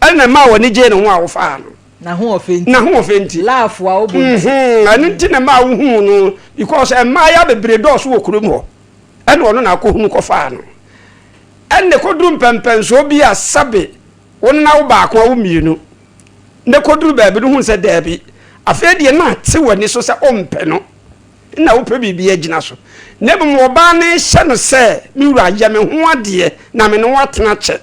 Ɛna ɛmaa w'ani gyee ne ho a wofaa no. N'ahoɔfɛ nti. N'ahoɔfɛ nti. Laafo a ɔbɔ nti. Mhm, ɛno nti na ɛmaa wohuu no because mmaayɛ bebree dɔɔso wɔ kurom hɔ. Ɛna ɔno na akɔhunu kɔfaa no. Ɛna ɛkɔduru mpɛmpɛnsoɔ bi a sɛbe wo ne no awo baako awo mmienu. na kɔduru baabi no hu sɛ daabi, afei deɛ na ate w'ani so sɛ wompɛ no na wopɛ biribi agyina so, na mmom ɔbaa no rehyɛ no sɛ, me wura, yɛ me ho adeɛ na me ne wo atena kyɛ.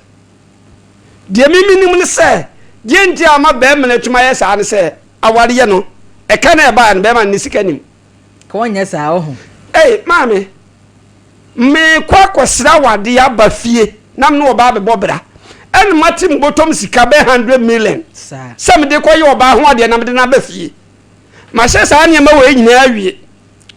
Deɛ me menim ne sɛ, deɛ nti a ama barima no atumi ayɛ saa ne sɛ, awareɛ no, ɛka no a ɛbaeɛ no, barima no ne sika nim. Ka wɔnyɛ saa ɔho. Ei, maame, Merekɔ akɔsra wo adeɛ aba fie na me ne ɔbaa bɛbɔ bra. Ɛna mate me bɔtɔm sika bɛyɛ hundred million sɛ mede kɔyɛ ɔbaa ho adeɛ na mede no aba fie. Mahyɛ saa nneɛma wei nyinaa awie.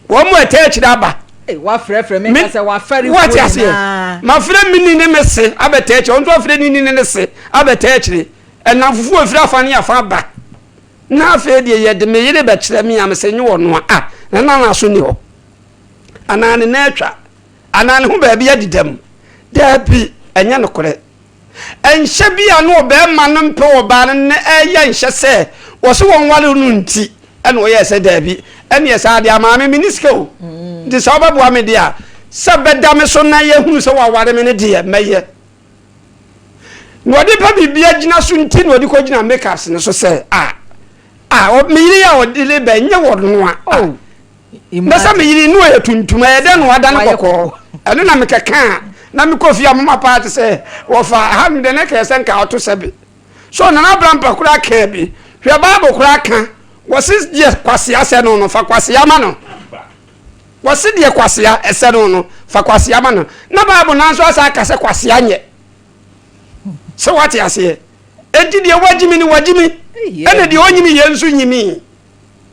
Wɔn a ɛtaa akyire aba. Wafrɛfrɛ me ka sɛ wafɛre Wate aseɛ? Mafrɛ me ni ne me se abɛtaa akyire. Ɔno nso afrɛ ne ni ne ne se abɛtaa akyire. Nnamfofoɔ ɛfiri afa ne afa aba. Na afei deɛ yɛde me yere bɛkyerɛ me a mese nye ɔno a, ah, na na n'aso nni hɔ. Anaa ne nan atwa? Anaa ne ho baabi adi dɛm? Dabi, ɛnyɛ nokorɛ. Nhyɛ bi a na ɔbarima no mpɛ ɔbaa no na ɛyɛ nhyɛ sɛ wɔse wɔnware no nti. Ɛna ɔyɛɛ sɛ daabi, ɛneɛ saa deɛ maame menni sika o, nti sɛ wobɛboa me deɛ a, sɛ bɛda me so na yɛhunu sɛ waware me no deɛ mɛyɛ. Na ɔde pɛ biribi agyina so nti na ɔde kɔgyina makeups no so sɛ a a me yere a ɔde ne bɛ nyɛ wɔ no a oh, na sɛ me yere no ɔyɛ tuntum ɛyɛ dɛn na wada no kɔkɔɔ ɛno na mekɛka a na mekɔ fie a mama paa te sɛ wɔfa ha no deɛ na kɛyɛ sɛ nka ɔto sɛ bi so Nana Abrampa koraa kaa bi hwɛ Bible koraa ka wɔse deɛ kwasea sɛ no no fa kwasea ma no Wɔse deɛ kwasea ɛsɛ no no, fa kwasea ma no. Na Bible no ara nso asa aka sɛ kwasea nyɛ. Sɛ wate aseɛ? Enti deɛ wagyimi no wagyimi, ɛna deɛ ɔnyimi yɛ nso nyimi.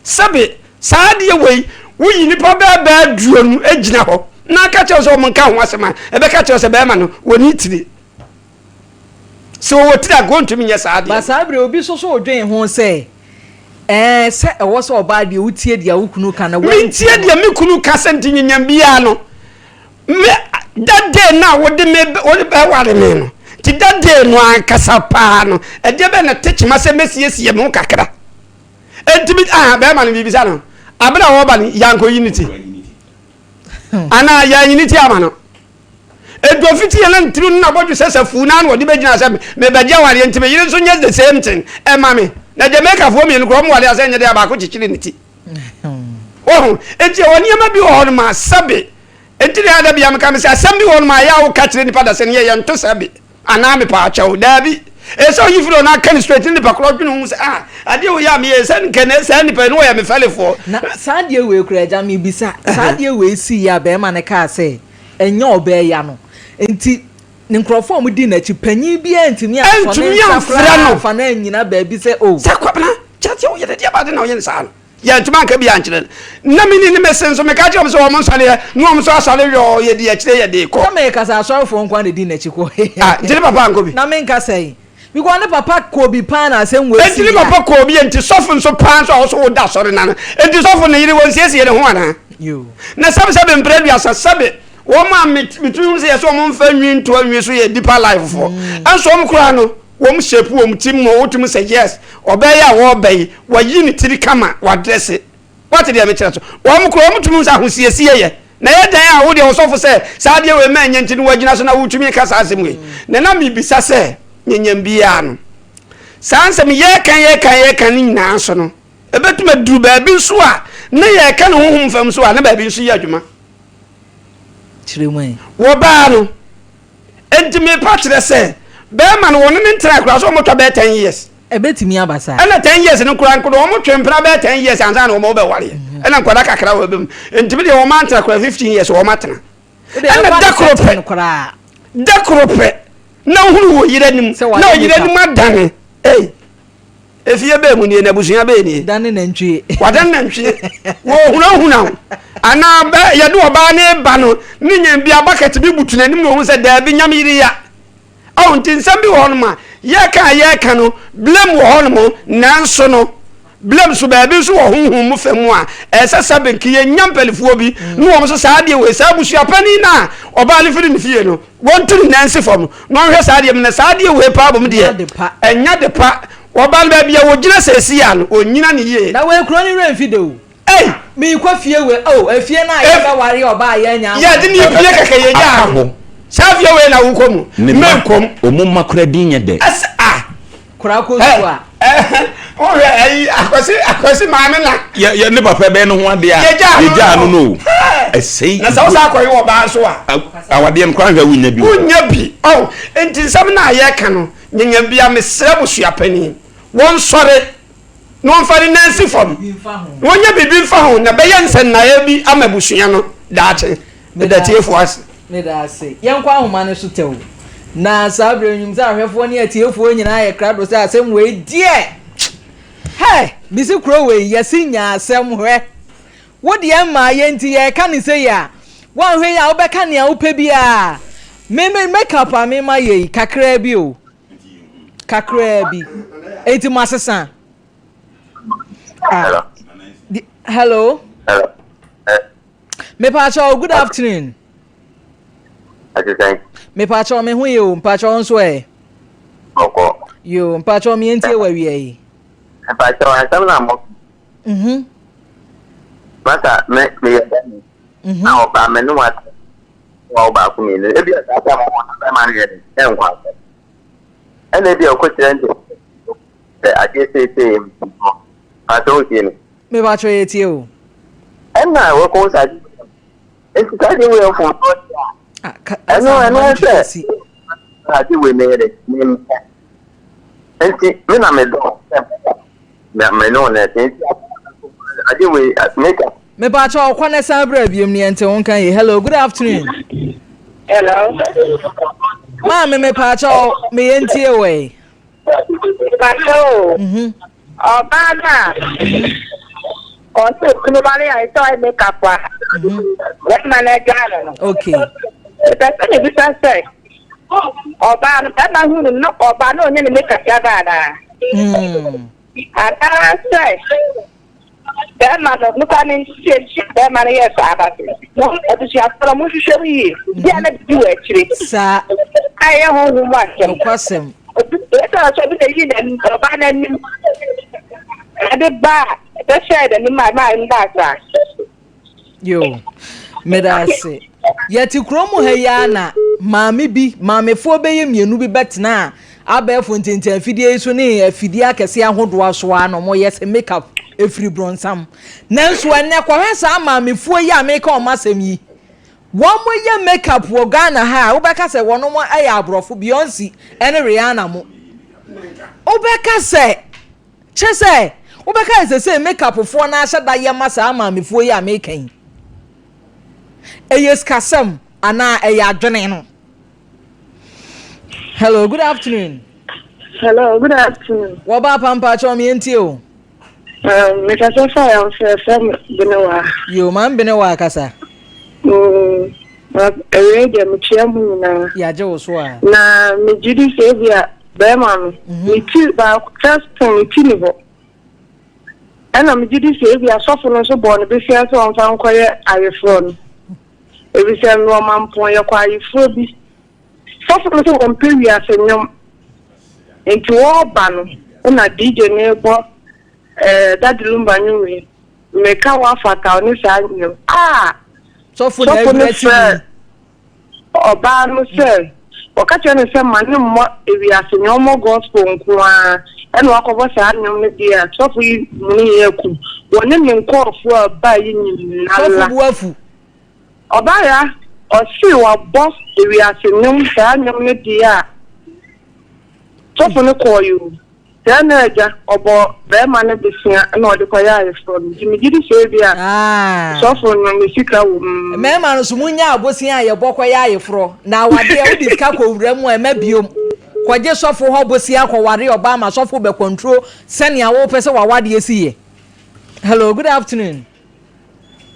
Sɛbe saa adeɛ wei, woyi nipa bɛɛ bɛɛ aduonu gyina hɔ na aka kyerɛ sɛ wɔn nka ho asɛm a, ɛbɛka kyerɛ sɛ bɛrima no wɔni tiri. Sɛ ɔwɔ tiri a, nka ɔntumi nyɛ saa adeɛ Ba no. saa bere obi nso so redwen ho sɛ, Ɛɛ, sɛ ɛwɔ sɛ ɔbaa deɛ wotie deɛ wo kunu ka na Mentie woantie no. deɛ me kunu ka sɛ nti nyenyam biara no, me that day no a wode me wode bɛware me no, nti that day no ankasa paa no, ɛdeɛ bɛn na ɛte kyema sɛ mɛsiesie me ho kakra. Enti me, ah, bɛrima no biribisa no, abere a ɔreba no, yɛankɔyi ne ti. Anaa yɛanyi ne ti ama no. Edu ofiti yɛn na ntiri no na bɔdwe sɛ sɛ fuu naa na ɔde bɛgyina sɛ mebɛgye awareɛ nti me yere nso nyɛ the same thing ɛma me. Na Jamaica foɔ mmienu koraa wɔn ware asɛ nyɛ dɛ a baako kyekyere ne ti. Wɔho enti ɛwɔ nneɛma bi wɔ hɔ nom a sɛbe enti na ɛda bia meka me sɛ asɛm bi wɔ hɔ nom a ɛyɛ a woka kyerɛ nipa da sɛ ne yɛ yɛnto sɛbe anaa mepaakyɛw daabi ɛsɛ sɛ oyi firi hɔ na aka no straight ne nipa korɔ dwene ho sɛ ah adeɛ wei a meyɛ sɛ nkɛ saa nipa yi no wɔyɛ me fɛlefoɔ. Na saa adeɛ wei koraa agya mebisa saa adeɛ wei siiɛ a bɛrima no kaa sɛ ɛnyɛ ɔbaa ya no nti ne nkurɔfoɔ a wɔdii n'akyi panyin biara ntumi ansɔ ne Antumi nsa amfrɛ koraa no. amfa no annyina baabi sɛ oh. Sɛ Kwabena, kyerɛ sɛ woyɛ deɛ bade na woyɛ no saa no. Yɛantumi anka bi ankyerɛ no. Na me ne ne mese nso meka kyerɛ wɔn sɛ wɔn nsɔre ɛ, na wɔn nso asɔre yɔɔ, yɛdi akyire yɛde rekɔ. Sɛ meka sɛ asɔrefoɔ nko ara na ɛdi n'akyi kɔ. Ah, nti ne papa ankɔ bi? Na menka sɛn? Because ne papa kɔɔ bi paa na asɛm wei Enti sii ne a. papa kɔɔ bi, enti sɔfo nso paa nso a ɔso woda asɔre no ano. Enti sɔfo ne yere wɔnsiesie ne ho anaa? Yoo. Na sɛbe sɛbe mprɛ aduasa sɛbe wɔn a metumi hu sɛ yɛsɛ wɔn mfa nwi ntoa nwi so yɛ deeper life foɔ. Ɛnso wɔn koraa no wɔn shape wɔn ti mu wotumi sɛ yes ɔbaa yi a wɔreba yi wayi ne tiri kama wadrɛse. Woate deɛ mekyerɛ so? Wɔn koraa wɔn tumi hu sɛ ahosiesie yɛ. Na ɛyɛ dɛn a wo deɛ ɔsɔfo sɛ saa adeɛ wei mɛnyɛ nti no woagyina so na wotumi ka saa asɛm wei? Na na mebisa sɛ nyɛnyɛm biara no saa nsɛm yɛka yɛka yɛka no nyinaa so no ɛbɛtumi aduru baabi nso a na yɛka no honhom fam nso a na baabi nso yɛ adwuma. Kyerɛ mu ɛ. Wɔbaa no. Enti mepa kyerɛ sɛ bɛrima no wɔne ne ntena koraa sɛ wɔtwa bɛyɛ 10 years. Ɛbɛtumi aba saa. Ɛna 10 years no koraa nkodo wɔn twe mpena bɛyɛ 10 years ansa na wɔn bɛwareɛ. Ɛna nkwadaa kakra wɔ bɛ mu. Enti me deɛ wɔn antena koraa 15 years wɔn atena. Ɛna da koro pɛ, da koro pɛ na wohunu wɔ yere anim na ɔyere anim adane. Ei. Efie bɛɛ mu nie na abusua bɛɛ nie. Dane nantwie. Wadane nantwie. Wɔhunahuna wo. Anaa bɛ yɛde ɔbaa ne ba no ne nyɛ bi abakɛte bi butu n'anim na ohun sɛ daabi nyam yere ya. Ɔho nti nsɛm bi wɔ hɔnom a yɛka a yɛka no blame wɔ hɔnom nanso no blame so baabi nso wɔ honhom mu fam mu a ɛsɛ sɛ benke yɛnya mpanifoɔ bi ne wɔn nso saa adeɛ wei saa abusua panin no a ɔbaa no firi ne fie no Wɔnto ne nan nsi fam na ɔnhwɛ saa adeɛ mu na saa adeɛ wei paa bom deɛ ɛnyɛ de pa. Wɔba no baabi a wɔgyina seesei a no ɔnnyina no yie. Na wei kuro no werɛ mfi da o. Ei! Meekɔ fie wei oh efie no a yɛbɛware ɔbaa a yɛanya ama Yɛde ne fie kɛkɛ yɛgyaa no. Saa fie wei na wokɔ mu. Ne mma, Menkɔ mu. wɔn mma koraa din nyɛ dɛ. Ɛsɛ ah. Kora kɔ sukuu a. Wohwɛ ayi akwasi akwasi maame na. Yɛ yɛ ne papa bɛyɛ ne ho adeɛ a. Yɛgyaa no no o. Ɛsɛe. Na sɛ wosan akɔyɛ ɔbaa nso a. Awadeɛ no koraa nhwɛ wonnya bi. Wonnya bi. Ɔho nti nsɛm no a yɛka no nyanya bia mesrɛ abusuapanin wɔnsɔre na wɔmfa ne nan nsi fam na wɔnyɛ biribi mfa ho na ɛbɛyɛ nsɛnnaeɛ bi ama abusua no daakye. Meda atiefoɔ ase. Meda ase. Yɛnkɔ ahoma no so tɛw. Na saa berɛ yi, menim sɛ ahwɛfoɔ ne atiefoɔ nyinaa yɛ krado sɛ asɛm wei deɛ, hɛ! Mese kuro wei, yɛse nya asɛm hwɛ. Wo deɛ mmaa yɛ nti yɛreka no sei a, woanhwɛ yi a wobɛka nea wopɛ biara. Me me makeup a mema yɛ yi, kakraa bi o. Kakraa bi. Enti masesa. Ah. Hello. Hello. Eh. Mepaakyɛw, good afternoon. Ɛte sɛn? Mepaakyɛw, me ho yɛ o, mpaakyɛw nso ɛ? Ɔkɔ. Yo, mpaakyɛw me yɛntie wɔ awia yi. Mpaakyɛw, asɛm na mo. Masa me meyɛ bɛrima na ɔbaa me ne wate wa wo baako mmienu ebi a saa tam ɔwɔ na bɛrima no yɛ de ɛnkɔ asɛm ɛna ebi a ɔkɔ kyerɛ nti sɛ adeɛ seesei mfomsoɔ paatɔ wotie me. Mepakyɛ yɛtie o. Ɛna wɔkɔ sɛ adeɛ nti saa adeɛ wei mfomsoɔ deɛ a ɛno ɛno sɛ adeɛ wei meyɛ de mempɛ nti me na medɔ sɛ me ne wo na ɛte nti adeɛ wei meka. Mepakyɛ ɔkɔ ne san bra biom ne yɛnte wo nka yi. Hello, good afternoon. Hello. Maame mepakyɛ meyɛ ntie wɔ yi. Mepakyɛ o. Mhm. Ɔbaa no a ɔsɛ okunu ba no yɛ sɛ ɔyɛ makeup a bɛrima no agyaa no no. Okay. Mepɛ sɛ mebisa sɛ ɔbaa no bɛrima hu no no ɔbaa no ɔnyɛ ne makeup dada anaa? Anaasɛ Bɛrima no, nnipa no ntie nti a bɛrima no yɛɛ saa no ase. Mo abusuafoɔ no, monhwehwɛ mu yie. Bi a na biribi wɔ akyire. Saa. A ɛyɛ honhom mu asɛm. Nokwasɛm. Obi, esiane sɛ obi na eyii n'anim, ɔbaa no anim de baa, bɛhyɛɛ n'anim a ɛmaa ɛno baa saa. Yo, meda ase. Yɛte kurom ha yi ara na maame bi, maamefoɔ bɛyɛ mmienu bi bɛtenaa abɛɛfo ntintan afidie yi so ne afidie akɛseɛ ahodoɔ so ara na wɔyɛ sɛ makeup ɛfiri brɔnsam. Nanso ɛnnɛ kɔhwɛ saa maamefoɔ yi a meka wɔn asɛm yi, wɔyɛ makeup wɔ Ghana ha a wobɛka sɛ wɔn yɛ aborɔfo, Beyonce ne Rihanna mo. Wobɛka sɛ Kyerɛ sɛ, wobɛka sɛ seesei makeup-foɔ no ahyɛ da yɛ ma saa maamefoɔ yi a meka yi. Ɛyɛ sikasɛm anaa ɛyɛ adwene no? Hello, good afternoon. Hello, good afternoon. Wɔba apampaa kyɛw me yɛntie o. Um, mekasa fa yɛn fɛ fɛ Benewa. Yo, maame Benewa kasa. Mm, ɛwɛ deɛ mekyia mu nyinaa. Yɛagye wo so a. Na megye di sɛ ebi a Bɛrima no, ne ti baako, first thing, ne ti ni hɔ. Ɛna megye di sɛ ebi asɔfo no nso bɔɔ no besia sɛ ɔmfa nkɔyɛ ayeforɔ no. Efisɛ mewɔ mampɔn yɛkɔ ayeforɔ bi. Sɔfo no sɛ wɔmpɛ wiase nnwom. Nti wɔreba no, ɛna DJ no rebɔ eh, Daddy Lumba nnwom yi. Meka wo afata wo ne saa nnwom. Ah! Sɔfo no frɛ ɔbaa no sɛ wɔka kyerɛ no sɛ ma no mmɔ ewiase nnwom, ɔmmɔ gospel nko ara, ɛna wakɔbɔ saa nnwom no deɛ a, sɔfo yi muni yɛ akum wɔne ne nkurɔfoɔ a ɛbaa yi nyinara. Sɔfo bo afu. Ɔbaa ya, ɔse wabɔ ewiase nnwom, saa nnwom no deɛ a, sɔfo no kɔɔ yi o. Sɛɛ na agya, ɔbɔ barima no bosea na ɔde kɔyɛ ayeforɔ no, nti megye di sɛ ebia sɔfo no ne sika wɔ mu. Mmarima no nso, monnyaa bosea a yɛbɔ kɔyɛ ayeforɔ, na awadeɛ, wode sika kɔwura mu a, ɛmma biom. Kɔgye sɔfo hɔ bosea kɔware ɔbaa ma sɔfo bɛkɔntro sɛnea wopɛ sɛ w'awadeɛ si yɛ. Hello, good afternoon.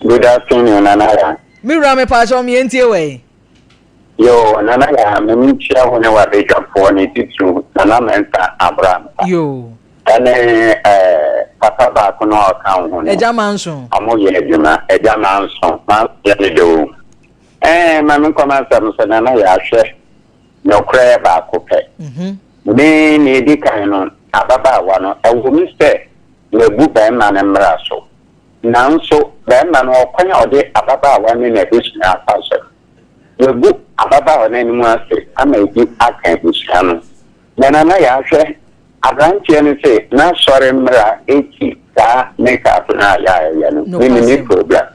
Good afternoon, Nana Yaa. Me wura mepaakyɛw me yɛntie wɔ yi. Yoo Nana Yaa m'ani kyia wo ne w'abadwafoɔ ne titiriw Nana Mensah Abrampah. Yoo. Ɛne eh, papa baako no a ɔka wo ho no. Agya Manso. Ɔmo yɛ adwuma, Agya Manso, Manso yɛ me dɛ o. Eh, ma me nkɔ m'asɛm so Nana Yaa hwɛ, nokorɛ yɛ baako pɛ. Me nea edi kan no, ababaawa no, ɛwɔ mu sɛ wabu barima no mmara so, Nanso barima no, ɔkwan a ɔde ababaawa ne n'abusua afa so no, wagu ababaawa no anim ase ama ebi aka abusua no. Na Nana Yahwɛ, aberanteɛ no se n'asɔre mmara ti saa make-up no a yɛayɛ no, me menni problem.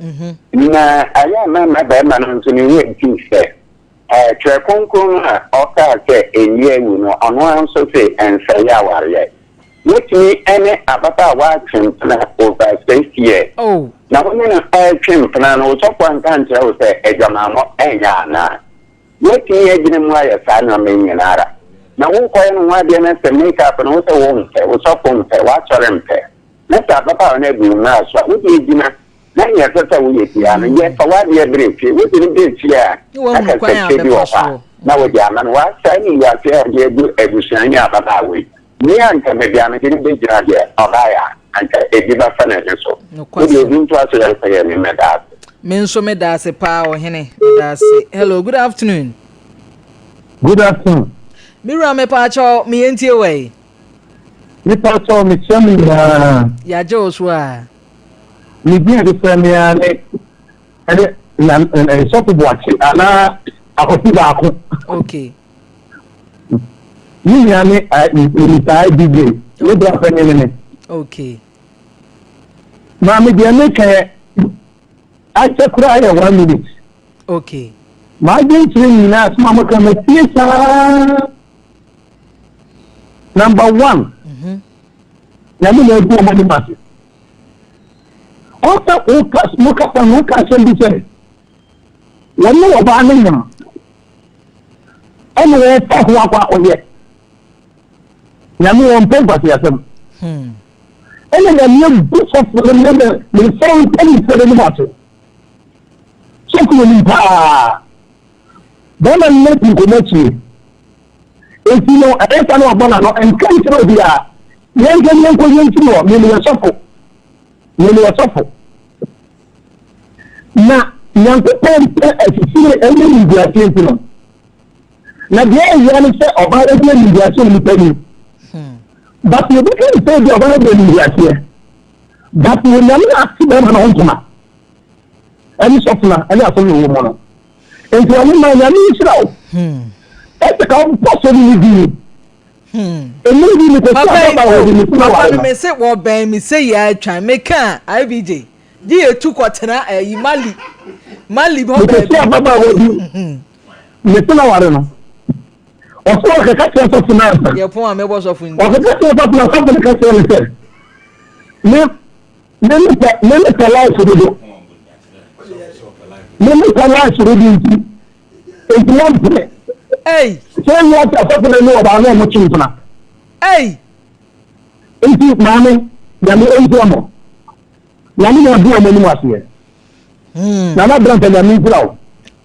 Na ɛyɛ a na barima no nso ne werɛ mfi sɛ Twerɛ Kronkron no a ɔkaa sɛ ɛnni awu no, ɔno ara nso se ɛnsɛe awareɛ. Woatumi ne ababaawa atwe mpena over 6 years, na wo ne no retwe mpena no, wo sɔfo anka ankyerɛ wo sɛ adwamammɔ nyɛ anaa? Woatumi agyina mu ayɛ saa nneɛma yi nyina ara, na worekɔyɛ no ho adeɛ na sɛ make up no wo sɛ wompɛ, wo sɔfo mpɛ, w'asɔre mpɛ, na sɛ ababaawa no abu wo mmara so a, wo deɛ gyina na nea ɛsɛ sɛ woyɛ biara no yɛ. Fa w'adeɛ brɛ fie. Wode no brɛ fie a, na kasakyerɛ bi wɔ hɔ a, na wode ama no. Woasɛe animguaseɛ a wode agu abusua ne ababaawa yi. Me a anka baabi a mede no bɛgyina deɛ, ɔbaeɛ a, anka ebi bɛfa n'ani so. Wo deɛ, obi ntoa so yɛnkɔ yɛn anim. Meda ase. Me nso meda ase paa ɔhene. Meda ase. Hello, good afternoon. Good afternoon. Me wura mepaakyɛw me yɛntie wɔ yi. Mepaakyɛw mekyia mo nyinaa. Yɛagye wo so a. Me din a yɛde frɛ me ara ne ɛne na ɛ sɔfo Boakye anaa Akwasi Baako. Okay. Me nua ne ɛ Mr. IBJ. Me bra panyin ne me. Okay. Maame deɛ meka yɛ akyɛ koraa yɛ one minute. Okay. M'adwenkyerɛ nyinaa asɛm a moka matie saa. Number one, mhm. nyame na agu wɔn anim ase. Ɔsɛ woka mokasa no woka asɛm bi sɛ wɔne ɔbaa no nyam ɛna wɔfa ho akɔ akɔyɛ. Nyame wɔn mpɛ nkwaseasɛm. Hmm. Ɛna nyame agu sɔfo no ne ne ne nsɔre mpanimfoɔ no anim ase. Sɔfo no nim paa. Bɛrima no adi nkɔmmɔ akyire. Enti no ɛyɛ sa no wabɔ n'ano nka nkyerɛ obiara. Yɛnkɛ ne yɛnkɔ yɛnkyiri hɔ. Mene sɔfo. Mene ɔsɔfo. Na Nyankopɔn pɛ asisire ɛne nimguaseɛ nti no. Na deɛ ɛyɛ ne sɛ ɔbaa no de animguaseɛ wɔ nipa anim. But yɛbɛka ne sɛ bi ɔbaa no de animguaseɛ. But Onyame na ate bɛrima no ho ntoma. Ɛne sɔfena ɛne asɔre wɔ mu no. Nti ɔno ma Nyame nhyira wo. Ɛsɛ ka wobɔ sɔre ne din. Ɛmu bi mekɔsi ababaawa bi mesi na Papa ware no no. me se wɔbɛn me sɛ yɛ atwan meka a IBJ gye yɛ tu kɔtena ɛyi Mali Mali hɔ Mekɔsi baabi. ababaawa bi mesi na ware no. Ɔsɛ ɔkɛka kyerɛ sɔfo no ansa. Yɛ pon a mɛbɔ sɔfo nti. Ɔkɛka kyerɛ sɔfo no sɔfo no ka kyerɛ no sɛ me me mepɛ me mepɛ life dodo. Me mepɛ life dodo nti nti wɔmpene. Ei. Sɛ eyi ase asɔfo no ne ɔbaa no ɔmo kye mpena. Ei. Nti maame nyame nhyira mo. Nyame na ɔdi wɔn anim aseɛ. Hmm. Nana Branta nyame nhyira wo.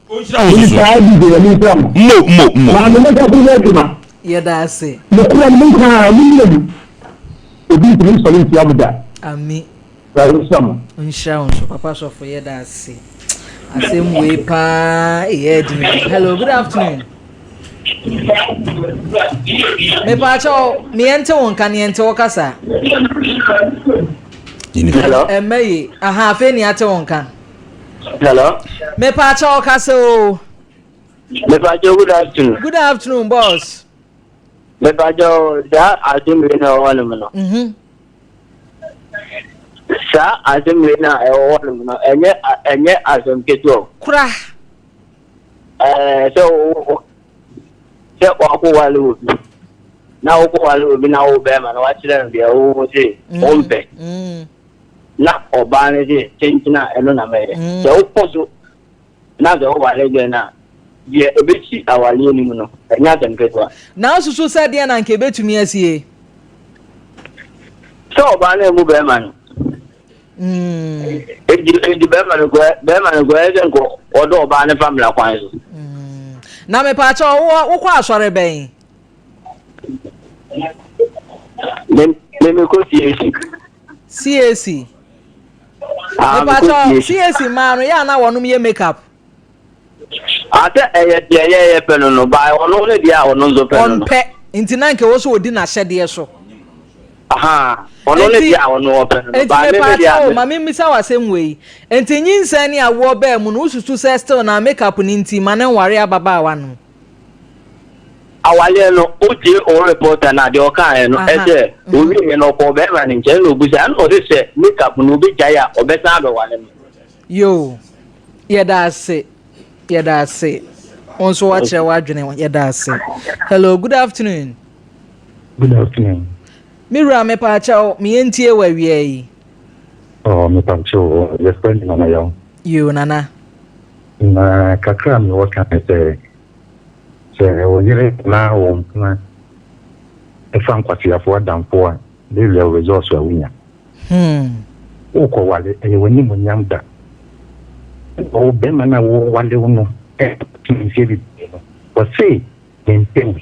Ɔnhyira wo nso so. Saa bi de nyame nhyira mo. Mo mo mo. Maame mo nsa so nyɛ adwuma. Yɛda ase. Mokura no mo nkaa mo nyina mu. Obi ntumi nsɔre ntia mo da. Ami. Awurade nhyira mo. Nhyira wo nso papa sɔfo yɛda ase. Asɛm wei paa ɛyɛ adwuma. Hello, good afternoon. Mepaakyɛw, meɛ nte wo nka neɛ nte wo kasa. Hello. Ɛmɛ yi, aha afei ni ate wo nka. Hello. Mepaakyɛw kasa o. Mepaakyɛw good afternoon. Good afternoon boss. Mepaakyɛw saa asɛm wei na ɛwɔ hɔnom no. Mhm. Saa asɛm wei na ɛwɔ hɔnom no ɛnyɛ ɛnyɛ asɛm ketewa o. Kora. Ɛɛ sɛ wo sɛ wakɔwale obi na wokɔwale obi na wo bɛrima na wakyerɛ no deɛ wo se wompɛ na ɔbaa no se kyenkyen a ɛno na mɛyɛ sɛ wokɔ so na sɛ wowale deɛ no a deɛ ɛbɛsi awaleɛ no mu no ɛnyɛ asɛm ketewa. Na wosusu sɛ deɛn na anka ɛbɛtumi asie? Sɛ ɔbaa no ammu bɛrima no. Enti enti bɛrima no kɔ bɛrima no kɔ ɛsɛ nkɔ ɔdɔ ɔbaa no fa mmara kwan so. Na mepaakyɛ wowɔ wokɔ asɔre bɛn? Me me mekɔ CAC. CAC. Ah, mekɔ Mepaakyɛ CAC. CAC mmaa no yɛ a na wɔnom yɛ makeup. Asɛ ɛyɛ deɛ yɛyɛ pɛ no no, by ɔno ne deɛ a ɔno nso pɛ no no. Ɔmpɛ, nti na nka ɛwɔ sɛ ɔdi n'ahyɛdeɛ so. Ahaa, ɔno ne deɛ a ɔno ɔpɛ no no, by me me deɛ a me. Ma me mmisa wo asɛm wei, nti nyinsɛn ne awoɔ baa mu no, wosusu sɛ still na make up no nti ma no nware ababaawa no? Awareɛ no, wotie wo reporter no a, deɛ ɔkaeɛ no, ɛsɛ ɔwieɛ no ɔkɔɔ bɛrima no nkyɛn na ɔbisa, ɛna ɔse sɛ make up no ɔbɛgyae a ɔbɛsan abɛware no. Yoo yɛda ase yɛda ase wo nso wakyerɛ w'adwene yɛda ase hello good afternoon. Good afternoon. Me wura mepaakyɛw meyɛ ntie wɔ awia yi. Oh mepaakyɛw yɛfrɛ me Nana Yaw. Yoo Nana. Na kakra a mewɔ ka ne sɛ sɛ wo yere anaa wo mpena fa nkwaseafoɔ adamfoɔ a baabi a results a wonya. Hmm. Wokɔwale, ɛyɛ w'animuonyam da. Ɛna wo bɛrima no a wɔwale wo no ɛtena mfeɛ bebree no, wɔse mempɛ wo.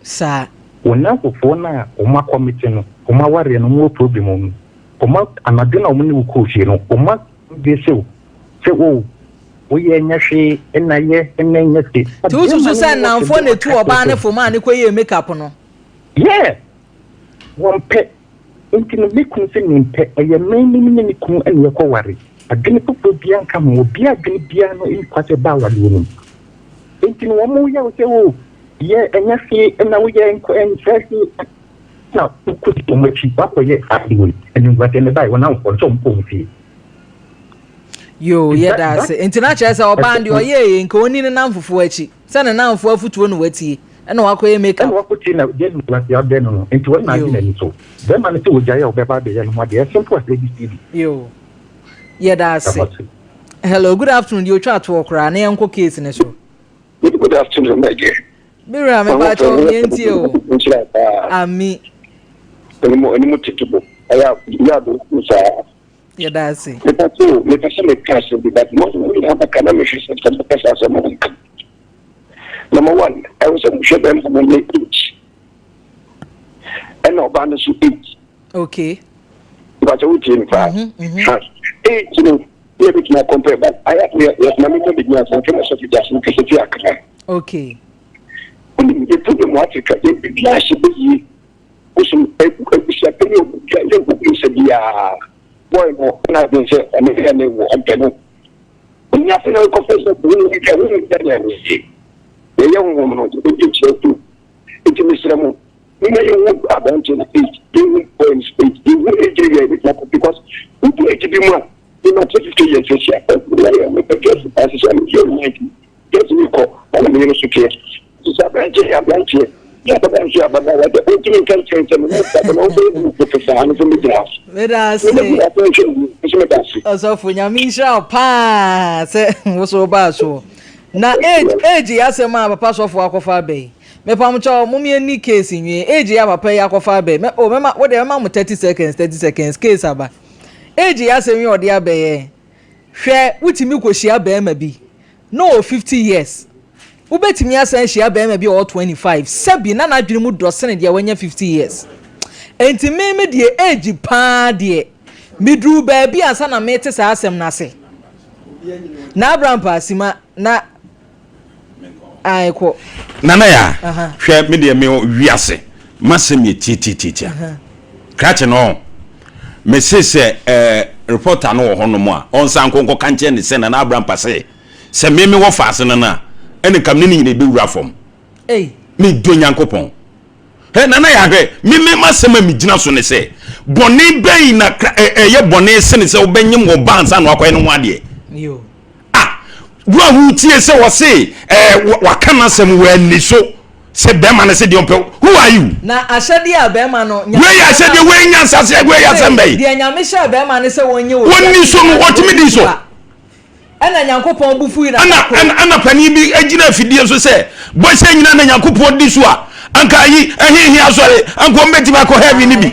Saa. Wo nnamfofoɔ no a wɔn akɔmete no, wɔn awareɛ no, wɔn wɔ problem wɔ mu. Wɔn anadwo no a wɔn ne wo kɔɔ fie no, wɔn address wo sɛ o, woyɛ nyɛ hwee, ɛna yɛ, ɛna nyɛ se. Nti wosusu sɛ nnamfoɔ na etu ɔbaa no fo maa ne kɔyɛɛ make up no? Yeah! Wɔmpɛ. Enti no me kunu se mempɛ, ɛyɛ me ne me ne me kunu na yɛkɔ ware. Adwene foforɔ biara nka ho. Obiara adwene biara no nni kwa sɛ ɛba awareɛ no mu. Enti no wɔn yɛ wo sɛ o yɛ ɛnyɛ hwee ɛna woyɛ nkɔ ɛnsɛ hwee na wokɔdi wɔn akyi wakɔyɛ saa ade wei animguaseɛ no bae wɔn awofoɔ no sɛ wɔn kɔ wɔn fie. Yoo yɛda ase nti na kyerɛ sɛ ɔbaa deɛ ɔyɛɛ yɛ nka ɔnni ne namfofoɔ akyi sɛ ne namfoɔ afotuo na watie ɛna wakɔyɛ make up. Ɛna wakɔtie na deɛ animguaseɛ abrɛ no no nti wɔn na agye n'ani so bɛrima no sɛ ɔgyae a ɔbɛba abɛyɛ ne ho adeɛ as simple as ABCD. Yoo yɛda ase. Hello good afternoon deɛ otwa toɔ koraa na yɛnkɔ case ne so. Good afternoon my dear. Me wura me pa kyɛw me ntie o. Ami. Onimu onimu tete bo. Ɛyɛ yɛ ado saa. Yɛda ase. Me pa kyɛw me pɛ sɛ me ka asɛm bi but mo mo nyinaa bɛka na mehwɛ sɛ sɛ mɛka saa asɛm mo nka. Number one ɛwɔ sɛ mohwɛ bɛrima no ne age ɛna ɔbaa no so age. Okay. Mpakyɛ wotie me paa. Ha age no yɛ bɛtumi akɔmpɛ but ayɛ yɛ yɛ ma mekɔ bɛgyina asɛm fɛ na sɔfo gya so kɛsɛ fi akra. Okay. Wonim yɛ problem wɔ Africa yɛ biribiara hyɛ bɛyie bosom abusua panyin obi yɛ nkobi sɛ biara boy no ɛna adwene sɛ ɔne yɛ ne wɔ ɔmpɛ no. Onye afei na ɔkɔfɛ sɛ wo wo wo wo ne yɛ yɛyɛ honhom no yɛbɛgye kyerɛ to nti mesrɛ mo Momma yɛnhu aberanteɛ no age, yɛnhu boy no age, yɛnhu age no yɛ ɛbɛtumi akɔ because wodu age bi mu a, me ma te 50 years ahyia, ɛyɛ mepɛ dress paa sɛ sɛ meyɛ night dress mi kɔ, ɛna meyɛ no so teɛ. Nti sɛ aberanteɛ yɛ aberanteɛ, yɛ ababaa nso yɛ ababaawa deɛ, wontumi nka nkyerɛ sɛ me ne na wobɛyɛ mu pɛpɛ saa no sɛ mɛgyina hɔ. Meda ase. Ɔsɔfo nyame nhyira wo paa sɛ wo so wobaa soɔ. Na age age yɛ asɛm a papa sɔfo akɔfa aba yi. Mepamkyɛw mom yɛn ni case nwie. Age yi a papa yi akɔfa aba yi mɛ oh mɛma wo deɛ mɛma mo 30 seconds 30 seconds case aba. Age yi asɛm yi a ɔde aba yi ɛ. Hwɛ wotumi kɔ hyia bɛɛma bi na ɔwɔ 50 years. Wobɛtumi asan ahyia bɛɛma bi a ɔwɔ 25 sɛbi na n'adwene mu dɔ sene deɛ wanya 50 years. Enti me me deɛ age paa deɛ meduruu baabi ansa na mete saa asɛm no ase. Na Abraham Paasima na Ae kɔ. Nana ya, hwɛ me deɛ me wiase masɛm yɛ tiatiatiatia. Krakye no me se sɛ eh, reporter no wɔ hɔ nom a ɔnsan nko nkɔka nkyerɛ ne sɛ Nana Abrampa sɛ sɛ me me wɔ faase no no a ɛne nka me ne ne nyina ɛbɛwura fam. Me dɔ Nyankopɔn. Hɛ Nana ya hwɛ me me masɛm a megyina so ne sɛ bɔne bɛn na ɛyɛ bɔne sene sɛ wobɛnyem wɔ ba ansa na wakɔyɛ ne ho adeɛ. Ah, wo a wotie sɛ wɔse eh, waka n'asɛm wɔanni so sɛ bɛrima no sɛ deɛ ɔmpɛ who are you? Na ahyɛdeɛ a bɛrima no Wei yɛ ahyɛdeɛ, wei nyansaseɛ, wei yɛ asɛm bɛyi. Deɛ Nyame hyɛɛ bɛrima no sɛ wɔnyɛ wɔ Wɔnni so no, wɔtumi di so. Ɛna Nyankopɔn bo fui na Ɛna, ɛna, ɛna panin bi gyina afidie so sɛ, bɔhyɛ nyina na Nyankopɔn di so a, anka ayi, ɛhehe asɔre, anka wɔn bɛtumi akɔ heaven no bi.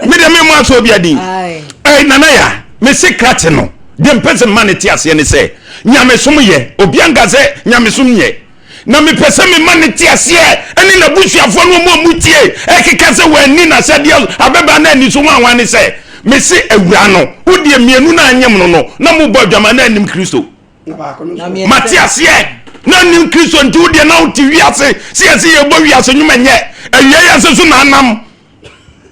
Me deɛ me mmɔ asɔ obi adin. Ɛy, Nana ya, me se krakye no. Deɛ mpɛ sɛ mema no te aseɛ ne sɛ, nyamesom yɛ. Obiara nka sɛ nyamesom nyɛ. Na mepɛ sɛ mema no te aseɛ ɛne n'abusuafoɔ no wɔn a wɔtie ɛkeka sɛ wɔanni n'ahyɛdeɛ abɛbaa no anni so hwanhwan ne sɛ, mese awuraa no, wo deɛ mmienu no anyem no no, na mobɔ adwaman na annim Kristo. Mate aseɛ na annim Kristo nti wo deɛ na wote wiase sɛ yɛse yɛbɔ wiase nnwom ɛnyɛ awia yɛse so na anam.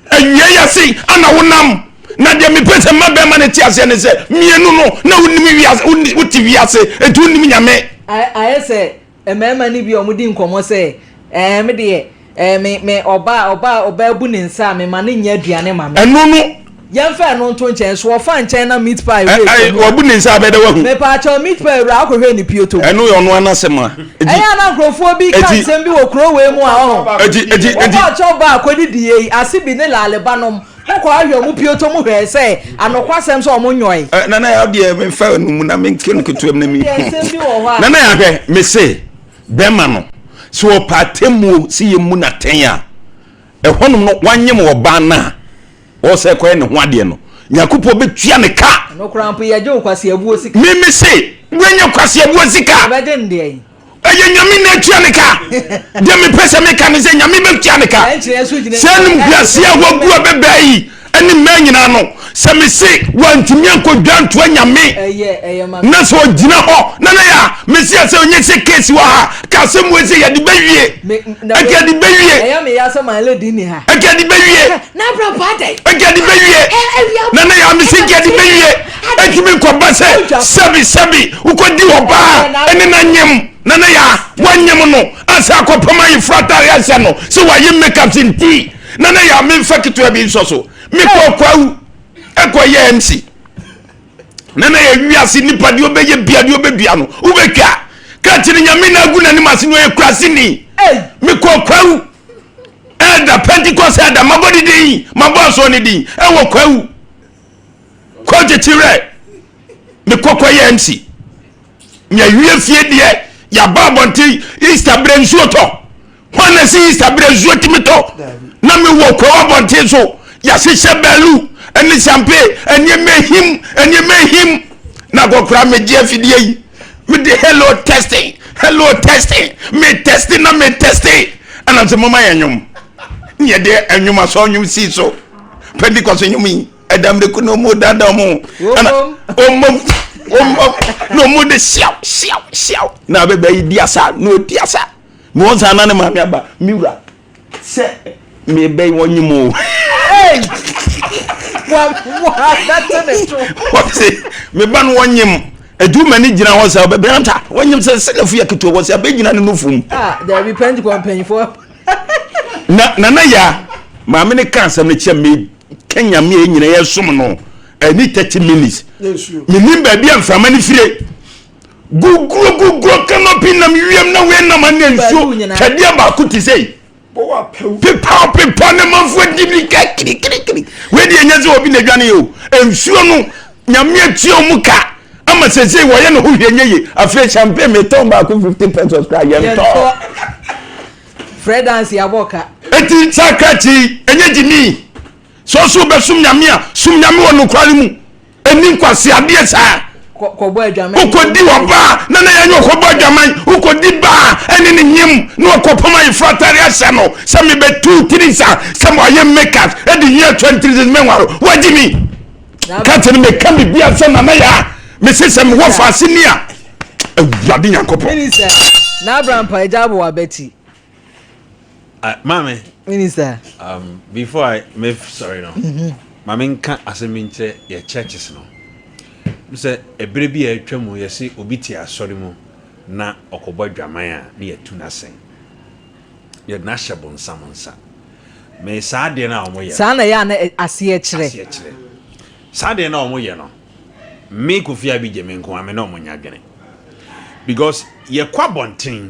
Awiei ase ana wonam. Na deɛ mepɛ sɛ mma bɛrima no te aseɛ ne sɛ, mmienu no, na wonim wiase, wote wiase, enti wonnim Nyame. Ayɛ sɛ mmarima no bi a wɔdi nkɔmmɔ sɛ, Ɛɛ, me deɛ, ɛɛ, me, me, ɔbaa, ɔbaa, ɔbaa bu ne nsa a, mema no nyɛ aduane ma me. Ɛno no. Yɛmfa ɛno nto nkyɛn. So ɔfa nkyɛn na meat pie wura atwa mu a? Wabu ne nsa a, bɛyɛ dɛ wahu. Mepaakyɛw, meat pie wura akɔhwɛ ne pioto mu. Ɛno yɛ ɔno ara n'asɛm a. Ɛyɛ a na nkurɔfoɔ bi ka nsɛm bi wɔ kuro wei mu a ɔho. Wokɔ ɔkyɛw ba a kɔdidi yei, ase bi ne laale ba nom. Mokɔ ahwɛ ɔmo pioto mu hwɛɛ sɛ anokwasɛm sɛ ɔmo nyɔe. Nana ya deɛ memfa no mu na menke no ketewa mu na mi. Nsɛm bi wɔ hɔ a. Nana ya hwɛ mese bɛrima no sɛ ɔpɛ atemmuo sɛ yɛmmu no atɛn a ɛhɔnom no wanyem ɔbaa no a ɔsɛ kɔyɛ ne ho adeɛ no Nyankopɔn bɛtua ne ka. Ɛno koraa mpo yɛgye wo kwaseabuo sika. Me me se wanya kwaseabuo sika. Yɛbɛgye no deɛn? Ɛyɛ Nyame na atua ne ka. Deɛ mepɛ sɛ meka ne sɛ Nyame bɛtua ne ka. Sɛ animguaseɛ a wagu abɛbaa yi. ɛne mmaa nyinaa no sɛ mese wantumi ankɔdwa ntoa nyame na sɛ ɔgyina hɔ na na yɛ a mese sɛ ɔnyɛ sɛ kesi wɔ ha ka asɛm wei sɛ yɛde bɛwie ɛnka yɛde bɛwie ɛnka yɛde bɛwie ɛnka yɛde bɛwie na na yɛ a mese nka yɛde bɛwie ɛntumi nkɔba sɛ sɛbi sɛbi wokɔdi ɔbaa ɛne na nyem na na yɛ a wanyem no asɛ akɔpam ayeforo atare ahyɛ no sɛ wayɛ makeup nti na na yɛ a memfa ketewa bi nsɔ so mekɔ kwawu ɛkɔ yɛ mc na na yɛ wiase nipa deɛ ɔbɛyɛ bia deɛ ɔbɛdua no wobɛtwa ka kyerɛ nyame na agu n'anim ase no ɔyɛ kurase ni mekɔ kwawu ɛda pentecost ɛda mabɔ ne din mabɔ asɔ ne din ɛwɔ kwawu kɔ kyekye werɛ mekɔ kɔ yɛ mc yɛwie fie deɛ yɛaba abɔnten easter berɛ nsuo tɔ hwan na si easter berɛ nsuo tumi tɔ na mewɔ kɔ abɔnten so yɛahyehyɛ baalu ɛne sampe nneɛma ehim nneɛma ehim na akɔkora megye afidie yi mede hello testing hello testing me testing na me testing ɛna sɛ moma yɛ nnwom ne yɛde nnwom asɔ nnwom sii so pentecost nnwom yi ɛda mmireku na ɔmo dada ɔmo ɛna ɔmo ɔmo na ɔmo de siaw siaw siaw na abɛbɛ yi di asa na odi asa mi wɔn san na ne maame aba mi wura sɛ mi bɛ yi wɔn nyim o. Wɔsi mi ba no wɔn nyim edwuma ni gyina hɔ sɛ ɔbɛ bɛn ta wɔn nyim sɛ sɛ nafu yɛ ketewa wɔ sɛ abɛ gyina ne nufu mu. Ah, dabi pɛntikɔ mpanyinfoɔ. Na nana ya maame ne ka asɛm no kyerɛ me ka nyame a nyina yɛsom no ɛne 30 minutes menim baabi a mframa no fire guguro guguro canopy nam wiem na wei nam ana nsuo twɛdeɛ baako te sɛ pepaw pepaw ne manfoɔ di mirika kirikirikiri wei deɛ ɛnyɛ sɛ obi na adwane yɛ o nsuo no nyame atua mu ka ama sɛsei wɔyɛ ne ho hwɛ nyɛ ye afei champagne metɔn baako 50 pesos koraa yɛntɔ Fred Ansi abɔ ka. Eti saa krakye yi ɛnyɛ gyimii. Sɛ ɔso wobɛsom Nyame a, som Nyame wɔ nokware mu. Ɛni nkwaseadeɛ saa. Kɔbɔ adwaman. Wokɔdi ɔbaa na na yɛnyɛ ɔkɔbɔ adwaman. Wokɔdi baa ɛne ne nyem na ɔkɔpam ayeforo atare ahyɛ no sɛ mebɛtu tiri sa sɛ ɔyɛ makeup ɛde nwi atwa ntiri sɛ mɛnwaro. Wagye mi. Ka kyerɛ meka biribi asɛ nana yaa mese sɛ mewɔ faase ni a awurade nyankopɔn. Minister, na Abraham agya abo abati. Maame. Minister. Before I me sorry no. Mm -hmm. Maame nka asɛm bi nkyerɛ yɛ churches no. Sɛ ebere bi a atwa mu yɛse obi te asɔre mu na ɔkɔbɔ adwaman a ne yɛtu n'asɛn. Yɛde no ahyɛ bonsam nsa. Me saa adeɛ no a wɔyɛ. Saa na ɛyɛ a na aseɛ kyerɛ. Aseɛ kyerɛ. Saa adeɛ no a wɔyɛ no, me Kofi Abigye me nko ara me ne wɔn nyɛ adwene. Because yɛkɔ abɔnten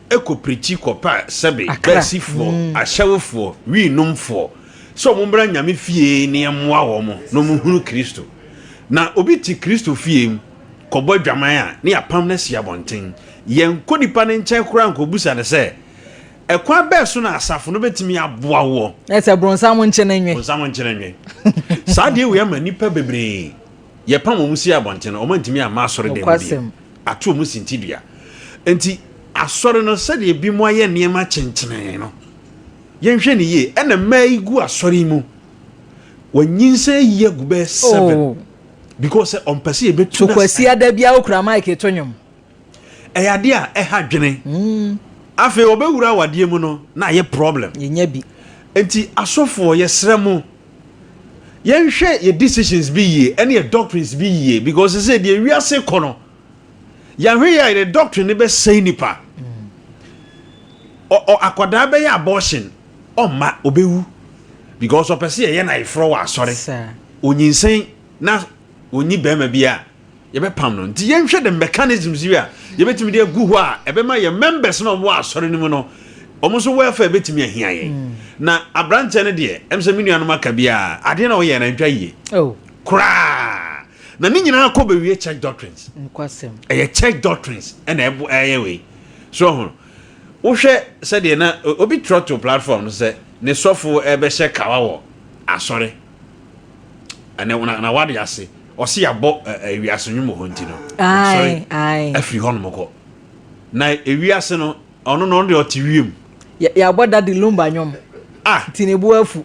kɔ pirikyi kɔpɛ sɛbe bɛsifoɔ, ahyɛwofoɔ, wii nomfoɔ sɛ wɔn mmra Nyame fie na yɛmmoa wɔn na wɔn hunu Kristo. Na obi te Kristo fie mu kɔbɔ adwaman a ne yɛapam no asi abɔnten. Yɛnkɔ nipa no nkyɛn koraa nkɔbusa no sɛ Ɛkwan bɛn so na asafo no bɛtumi aboa woɔ? Ɛsɛ bronsam nkyene nwe. Bronsam nkyene nwe. Saa adeɛ wei ama nnipa bebree yɛpam wɔn si abɔnten no, wɔn antumi amma asɔre dan mu bio. Ato wɔn sintidua. Nti asɔre no sɛdeɛ ebinom ayɛ nneɛma kyenkyenee no, yɛnhwɛ no yie. Ɛna mmaa yi gu asɔre yi mu, wɔanyinsɛn ayi agu bɛyɛ seven. Oh. Because sɛ ɔmpɛ sɛ yɛbɛtu So Kwasi ada biara wokura mic to nnwom? Ɛyɛ adeɛ a ɛha dwene. Afei ɔbɛwura awadeɛ mu no na ayɛ problem. Yɛnya bi. Nti asɔfoɔ yɛsrɛ mo yɛnhwɛ yɛ decisions bi yie ɛne yɛ doctrines bi yie because sɛ deɛ wiase kɔ no yɛahwɛ yɛ a yɛ doctrine no bɛsɛe nipa. Ɔ ɔ akwadaa bɛyɛ abortion ɔmma ɔbɛwu because ɔpɛ sɛ yɛyɛ no ayeforɔ wɔ asɔre. Ɔnyinsɛn na ɔnyi bɛrima bi a yɛbɛpam no. Nti yɛnhwɛ the mechanisms bi a yɛbɛtumi de agu hɔ a ɛbɛma yɛn members no a wɔwɔ asɔre no mu no, wɔn nso welfare bɛtumi ahia yɛn. Mm. Na aberanteɛ no deɛ, ɛm sɛ me nuanom aka biara, adeɛ na ɔyɛ no antwa yie. Oh. Koraa. Na ne nyinaa kɔ bɛwie church doctrines. Nkwasɛm. Ɛyɛ church doctrines ɛna ɛbo ɛyɛ wei. So ho. Wohwɛ sɛdeɛ na obi trɔto platform no sɛ ne sɔfo ɛbɛhyɛ kawa wɔ asɔre. Ɛnɛ na wade ase. Ɔse yɛabɔ ewiase nwom wɔ hɔ nti no ɔsɔre afiri hɔ nom kɔ. Na ewiase no ɔno no ɔno deɛ ɔte wiem. Yɛabɔ Daddy Lumba nwom. Ah. Nti ne bo afu.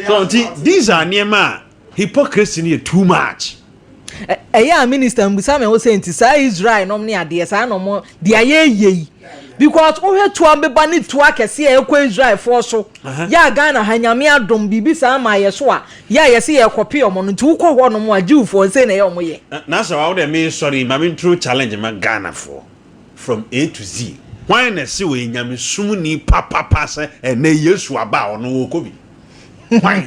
So nti these are nneɛma a hypocrisy no yɛ too much. Ɛyɛ a minister mbisa me ho sɛ nti saa Israel nom ne adeɛ saa na ɔmo de ayɛ yie yi because wohwɛ tuo abeba ne tuo akɛseɛ a ɛkɔ Israel foɔ so yɛ a Ghana ha nyame adom biribi saa ma yɛ so a yɛ a yɛse yɛ kɔpe ɔmo no nti wokɔ hɔ nom a Jew foɔ nsei na ɛyɛ ɔmo yɛ. Na sɛ wa wo dɛ me sɔre yi ma me nturo challenge ma Ghana foɔ from A to Z hwan na ɛse ɔyɛ nyamesomni papapa sɛ ɛnɛ Yesu aba a ɔno ɔkɔ bi? Hwan?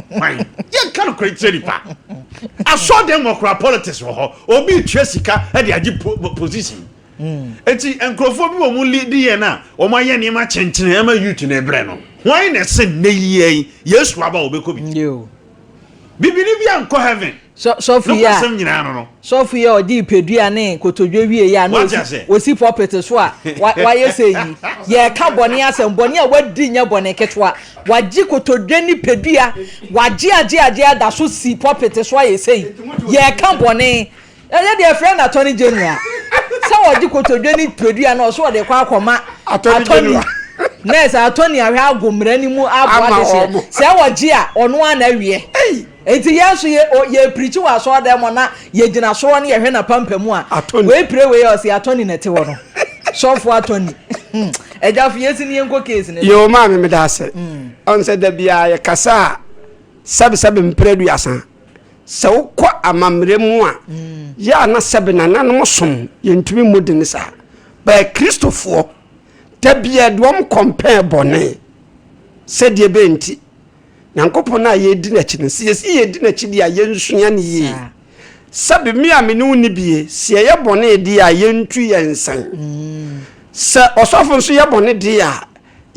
Hwan? Yɛnka nokorɛ nkyerɛ nipa. Asɔɔdan mu koraa politics wɔ hɔ. Obi retua sika de agye position. Eti nkurɔfoɔ bi wɔ mu lead yɛn a wɔn ayɛ nneɛma kyenkyene ɛma youth no brɛ no. Hwan na ɛse nnɛ yi ara yi Yesu aba a ɔbɛkɔ bi? Bibini bi ankɔ heaven. Sɔfo yi a Nokwasɛm nyinaa no no. Sɔfo yi a ɔgyee padua ne nkotodwe wiei a na Wate osi ase? osi pulpit so a wa wayɛ sɛ yi. Yɛreka bɔne asɛm, bɔne a wadi nyɛ bɔne ketewa. Wagye kotodwe ne padua, wagye agye agye ada so si pulpit so ayɛ sɛ yi. Yɛreka bɔne. Ɛyɛ deɛ yɛfrɛ no attorney general. Sɛ ɔgye kotodwe ne padua no ɔso ɔde kɔ akɔma Attorney attorney. general. Nurse attorney ahwɛ ago mmara no mu aboa Ama dehyeɛ. wɔn. Sɛ ɔgye a ɔno ara na awiɛ. Ei! Enti yɛn nso yɛ o yɛ pirikyi wɔ asɔɔdan mu na yɛgyina soro ne yɛhwɛ n'apampam a, Attorney. wei pire wei a ɔse attorney na ɛte hɔ no. Sɔfo attorney. Agya fo yɛsi ne yɛnkɔ case no so. Yoo maame meda ase. Ɔn sɛ da biara yɛkasa a sɛbesɛbe mprɛ aduasa. Sɛ wokɔ amammerɛ mu a, yɛ a na sɛbe nananom som yɛntumi mmɔ din saa. But Kristofoɔ, da biara de wɔn kɔmpɛɛ bɔne. Sɛdeɛ ɛbɛyɛ nti, Nyankopɔn a yɛredi n'akyi no, sɛ yɛsi yɛredi n'akyi deɛ a, yɛnsua no yie. Sɛbe me a me ne wo nni bie, sɛ yɛyɛ bɔne deɛ a, yɛntu yɛn nsɛn. Sɛ ɔsɔfo nso yɛ bɔne deɛ a,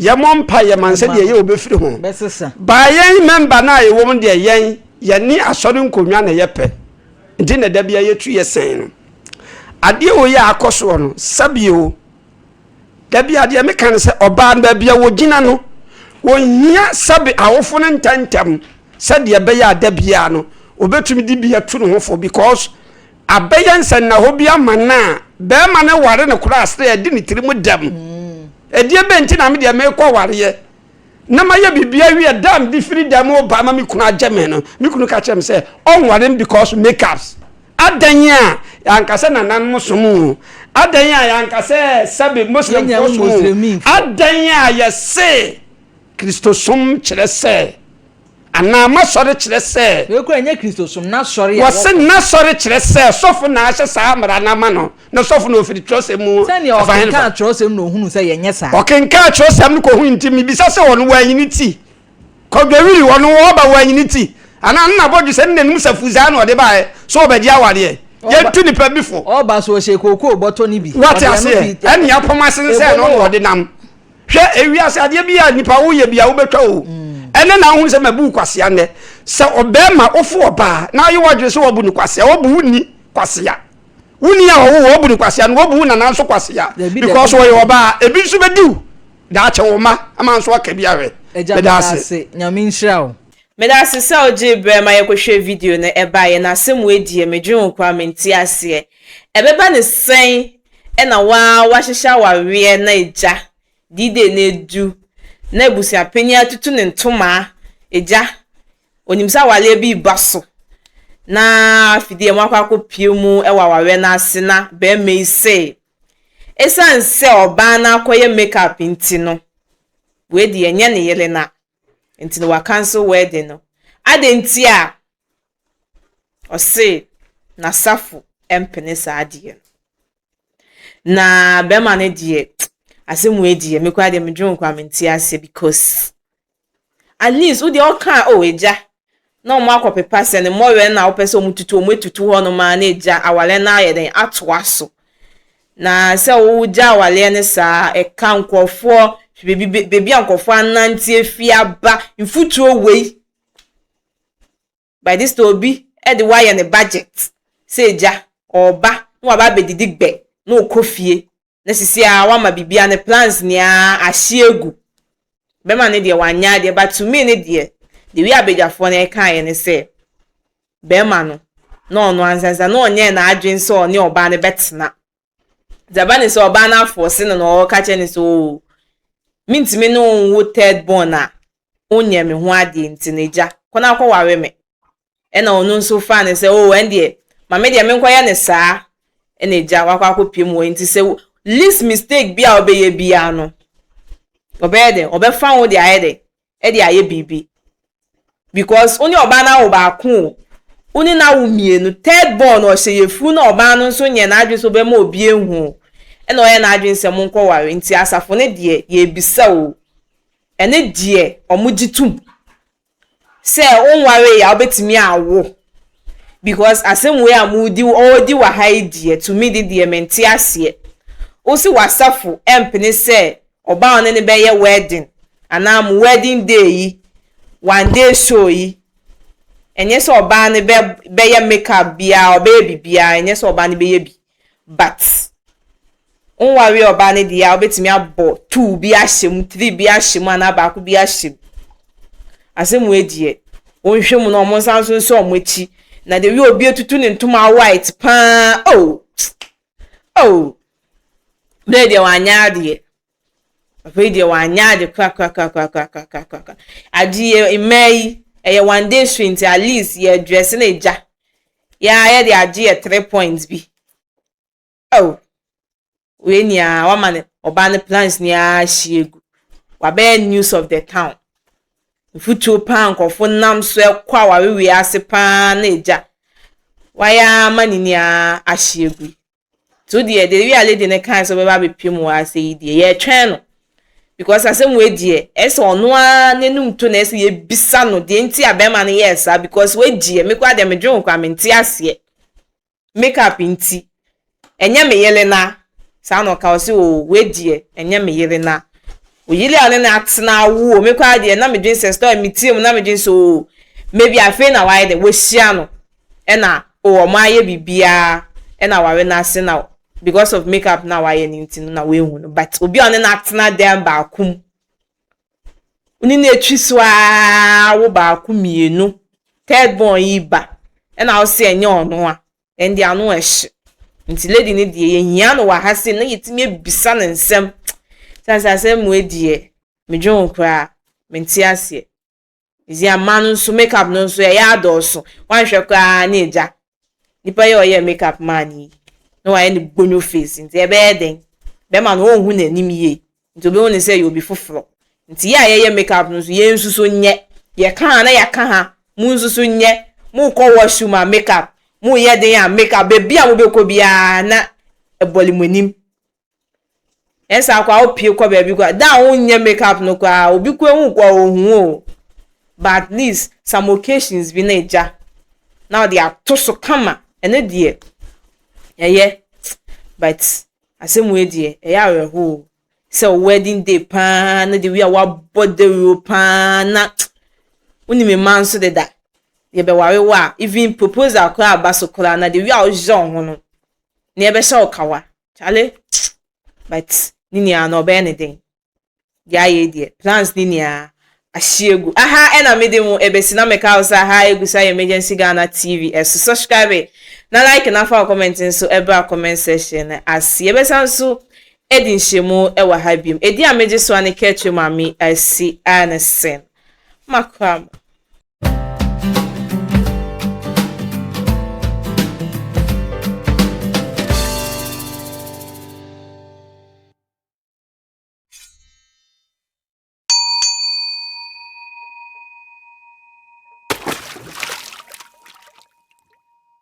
yɛmmɔ mpaeɛ ma no sɛdeɛ ɛyɛ ɔbɛfiri ho. Baa yɛn mɛmba no a yɛwɔ mu deɛ, yɛn, yɛne asɔre nkonnwa na yɛpɛ. Nti na da biara yɛtu yɛ sɛn no. Adeɛ wei a akɔ soɔ no, sɛbe o, Da bi a deɛ meka ne sɛ ɔbaa no baabi a wɔgyina no wɔhia sɛbe awofo no ntɛntɛm sɛdeɛ ɛbɛyɛ a da biara no wɔbɛtumi de bi atu ne ho fo because abɛyɛ nsɛnnahɔ bi ama no a bɛrima no ware no koraa sɛ ɛde ne tiri mu dɛm ɛdeɛ bɛ nti na me deɛ mekɔ wareɛ na mayɛ biribi awie da a mede firi dɛm reba ma me kunu agye me no me kunu ka kyerɛ me sɛ ɔnware me because makeups adan a yɛanka sɛ nananom som o adan a yɛanka sɛ sɛbe muslimfoɔ som o adan a yɛse kristosom kyerɛ sɛ Anaa m'asɔre kyerɛ sɛ. Wei koraa ɛnyɛ Kristosom, n'asɔre a Wɔse wɔkɔ. n'asɔre kyerɛ sɛ sɔfo na ahyɛ saa mmara no ama no, na sɔfo no ɔfiri twerɛsɛm mu Sɛnea ɛfa henefa? ɔkenkan twerɛsɛm na ɔhunuu sɛ yɛnyɛ saa. Ɔkenkan twerɛsɛm no kɔhui nti mebisa sɛ ɔno wanyi ne ti? Kwadwawiri, ɔno ɔba wanyi ne ti? Anaa ne n'abɔdwesɛ ne n'anim safuzaa na ɔde baeɛ sɛ ɔbɛgye awareɛ? Ɔba, Yɛntu nipa bi fo. ɔba so ɔhyɛ kookoo bɔtɔ no bi. Wate Ɔde ɛno aseɛ? fi Ɛne apɔm asensɛn ebo no no na wɔ. ɔde nam. Hwɛ ewiase adeɛ bi a nipa woyɛ bi a wobɛtwa o. Ɛnɛ na wohunu sɛ mabu wo kwasea nnɛ. Sɛ ɔbɛrima wofo ɔbaa na woyɛ w'adwene sɛ wabu no kwasea, wabu wo ni kwasea. Wo ni a ɔwo wo wabu no kwasea no wabu wo nana nso kwasea. Because wɔyɛ ɔbaa. Ebi nso bɛdi wo daakye wo mma ama nso aka bi ahwɛ. Agya Meda meda ase. ase. Nyame nhyira wo. Medase sɛ wogyee berɛ ma yɛkɔhwɛɛ video no ɛbaeɛ na asɛm wei deɛ medwene ho koraa mente aseɛ. Ɛbɛba no sɛn na wo ara woahyehyɛ awareɛ na agya D-day no adu na abusuapanin atutu ne ntoma agya ɔnim sɛ awareɛ bi reba so na afidie moakɔ akɔpue mu wɔ awareɛ no ase na barima yi se ɛsiane sɛ ɔbaa no akɔyɛ make up nti no wei deɛ ɛnyɛ ne yere na nti no wa cancel wedding no adɛn nti a Ɔse n'asafo mpene saa adeɛ no. Na bɛrima no deɛ, asɛm wei deɛ, me koraa deɛ medwene ho koraa mente aseɛ because at least wo deɛ ɔka a, oh agya, na wɔn akɔpepa sɛ ne mmɔwerɛ na wopɛ sɛ wɔn tutu wɔn atutu hɔ nom a na agya awareɛ no ayɛ dɛn atoa so. Na sɛ wogya awareɛ no saa ɛka nkurɔfoɔ baabi baabi a nkurɔfoɔ anante afi aba mfuturo wei By this time obi de wo ayɛ ne budget sɛ agya ɔɔba na waba abɛdidi gbɛ na ɔkɔ fie na sisi a wama biribiara ne plans nyinaa ahye agu. Bɛma no deɛ wanyɛ adeɛ but to me ne deɛ the way abadwafoɔ no ɛkaeɛ ne sɛ bɛrima no na ɔno ansansa na ɔnyɛɛ n'adwene sɛ ɔne ɔbaa no bɛtena. Dza ɛba ne sɛ ɔbaa no afɔɔse no na ɔka kyerɛ no sɛ oo mentumi ne wo nwo third born a. Wonyɛ me ho adeɛ nti no agya, kɔ na kɔware me. Ɛna ɔno nso faa no sɛ, oh, ɛndeɛ, ma me deɛ menkɔyɛ no saa. Ɛna agya, wakɔ akɔpie mu hɔ. Nti sɛ least mistake bi a wobɛyɛ biara no, ɔbɛyɛ dɛn? Ɔbɛfa wo de ayɛ dɛn? Ɛde ayɛ biribi. Because wo ne ɔbaa no awo baako o, wo ne no awo mmienu, third born no ɔhyɛ yafunu na ɔbaa no nso nyɛ n'adwene sɛ ɔbɛma obi ahu o, ɛna ɔyɛ n'adwene sɛ monkɔware. Nti asafo no deɛ, yɛrebisa o, ɛno deɛ wɔgye tom sɛ wonwaree a wobɛtumi awo because asɛm wei a modi ɔredi wɔ ha yi deɛ to me de deɛ mente aseɛ. Wose w'asafo ɛmpene sɛ ɔbaa a ɔne no bɛyɛ wedding anaa mo wedding day yi one day show yi ɛnyɛ sɛ ɔbaa no bɛ bɛyɛ makeup biara ɔbɛyɛ biribiara ɛnyɛ sɛ ɔbaa no bɛyɛ bi but Wonwaree ɔbaa no deɛ a, wobɛtumi abɔ two bi ahyɛ mu, three bi ahyɛ mu anaa baako bi ahyɛ mu. Asɛm wei deɛ, wɔnhwɛ mu na wɔn nsa nso nsɔ wɔn akyi. Na deɛ wie obi atutu ne ntoma white paa, oh, oh, bɛyɛ deɛ wanyɛ adeɛ. Papa yi deɛ wanyɛ ade korakorakorakorakorakorakora. Agye yɛ mmaa yi, ɛyɛ one day show nti at least yɛ dress no agya. Yɛa yɛde agye yɛ three points bi. Oh, wei nyinaa wama ne ɔbaa no plans nyinaa ahye agu. Wabɛyɛ news of the town. Mfutuo paa nkurɔfo nam so kɔ aware wei ase paa na agya. Wayɛ ara ma ne nyinaa ahye agu. Nti wo deɛ, the way a lady no kae sɛ ɔbɛba abɛpue mu wɔ ha sɛ yi deɛ, yɛretwɛn no. Because asɛm wei deɛ, ɛyɛ sɛ ɔno ara n'anum to na ɛsɛ yɛbisa no deɛ nti a bɛrima no yɛɛ saa because wei deɛ, me koraa deɛ medwene ho koraa mente aseɛ. Makeup nti ɛnyɛ me yere na saa na ɔka ɔse oo wei deɛ ɛnyɛ me yere na oyere a ɔne no atena awo o me koraa deɛ na medwen sɛ story metie mu na medwen sɛ oo maybe afei na wayɛ dɛ wahyia no ɛna oo ɔmo ayɛ biribiara ɛna ware no ase na because of makeup na wayɛ no nti no na wehu no but obi a ɔne no atena dan baako mu Wo ne no atwi so ara wo baako mmienu, third born yi ba ɛna wo se ɛnyɛ ɔno a, ɛnde ano ɛhye. Nti lady no deɛ yɛhia no wɔ ha sei na yɛtumi abisa no nsɛm. Sane sɛ asɛm wei deɛ medwen ho koraa mente aseɛ. Dzi ama no nso make up no nso ɛyɛ adɔɔso wanhwɛ koraa na egya nipa yi a ɔyɛɛ make up maa no yi na wayɛ no gbonyo face nti ɛbɛyɛ den bɛma no ɔnhu n'anim yie nti obehu no sɛ ɛyɛ obi foforɔ nti yɛ a yɛyɛ make up no nso yɛn nso so nyɛ yɛka ha na yɛaka ha mo nso so nyɛ mokɔ washroom a make up moyɛ den a make up baabi a mobɛkɔ biara na ɛbɔle mo anim Ɛnsa koraa wopue kɔ baabi koraa da a wonyɛ make up no koraa obi koraa hu koraa ohu o but at least some occasions bi na egya na ɔde ato so kama ɛno deɛ ɛyɛ but asɛm wei deɛ ɛyɛ awerɛhoɔ sɛ wedding day paa na de wi a wabɔ dawuro paa na wonim mmaa nso deda yɛbɛware wo a even proposal koraa aba so koraa na de wi a wohyɛ wo ho no na yɛbɛhyɛ wo kawa Chale but ne nyinaa no ɔbɛyɛ ne den. Deɛ ayɛ yi deɛ plans ne nyinaa ahye agu. Aha ɛna mede mo ɛbɛsi na meka wo sɛ aha egu so ayɛ Emergency Ghana TV ɛso. Subscribe na like na fa wo comment nso ɛbra comment section no ase. Yɛbɛsan nso ɛdi nhyɛmu ɛwɔ ha biom. Ɛdi a megye so a ne Kɛtwe Maame Asi Anison. Makra mo.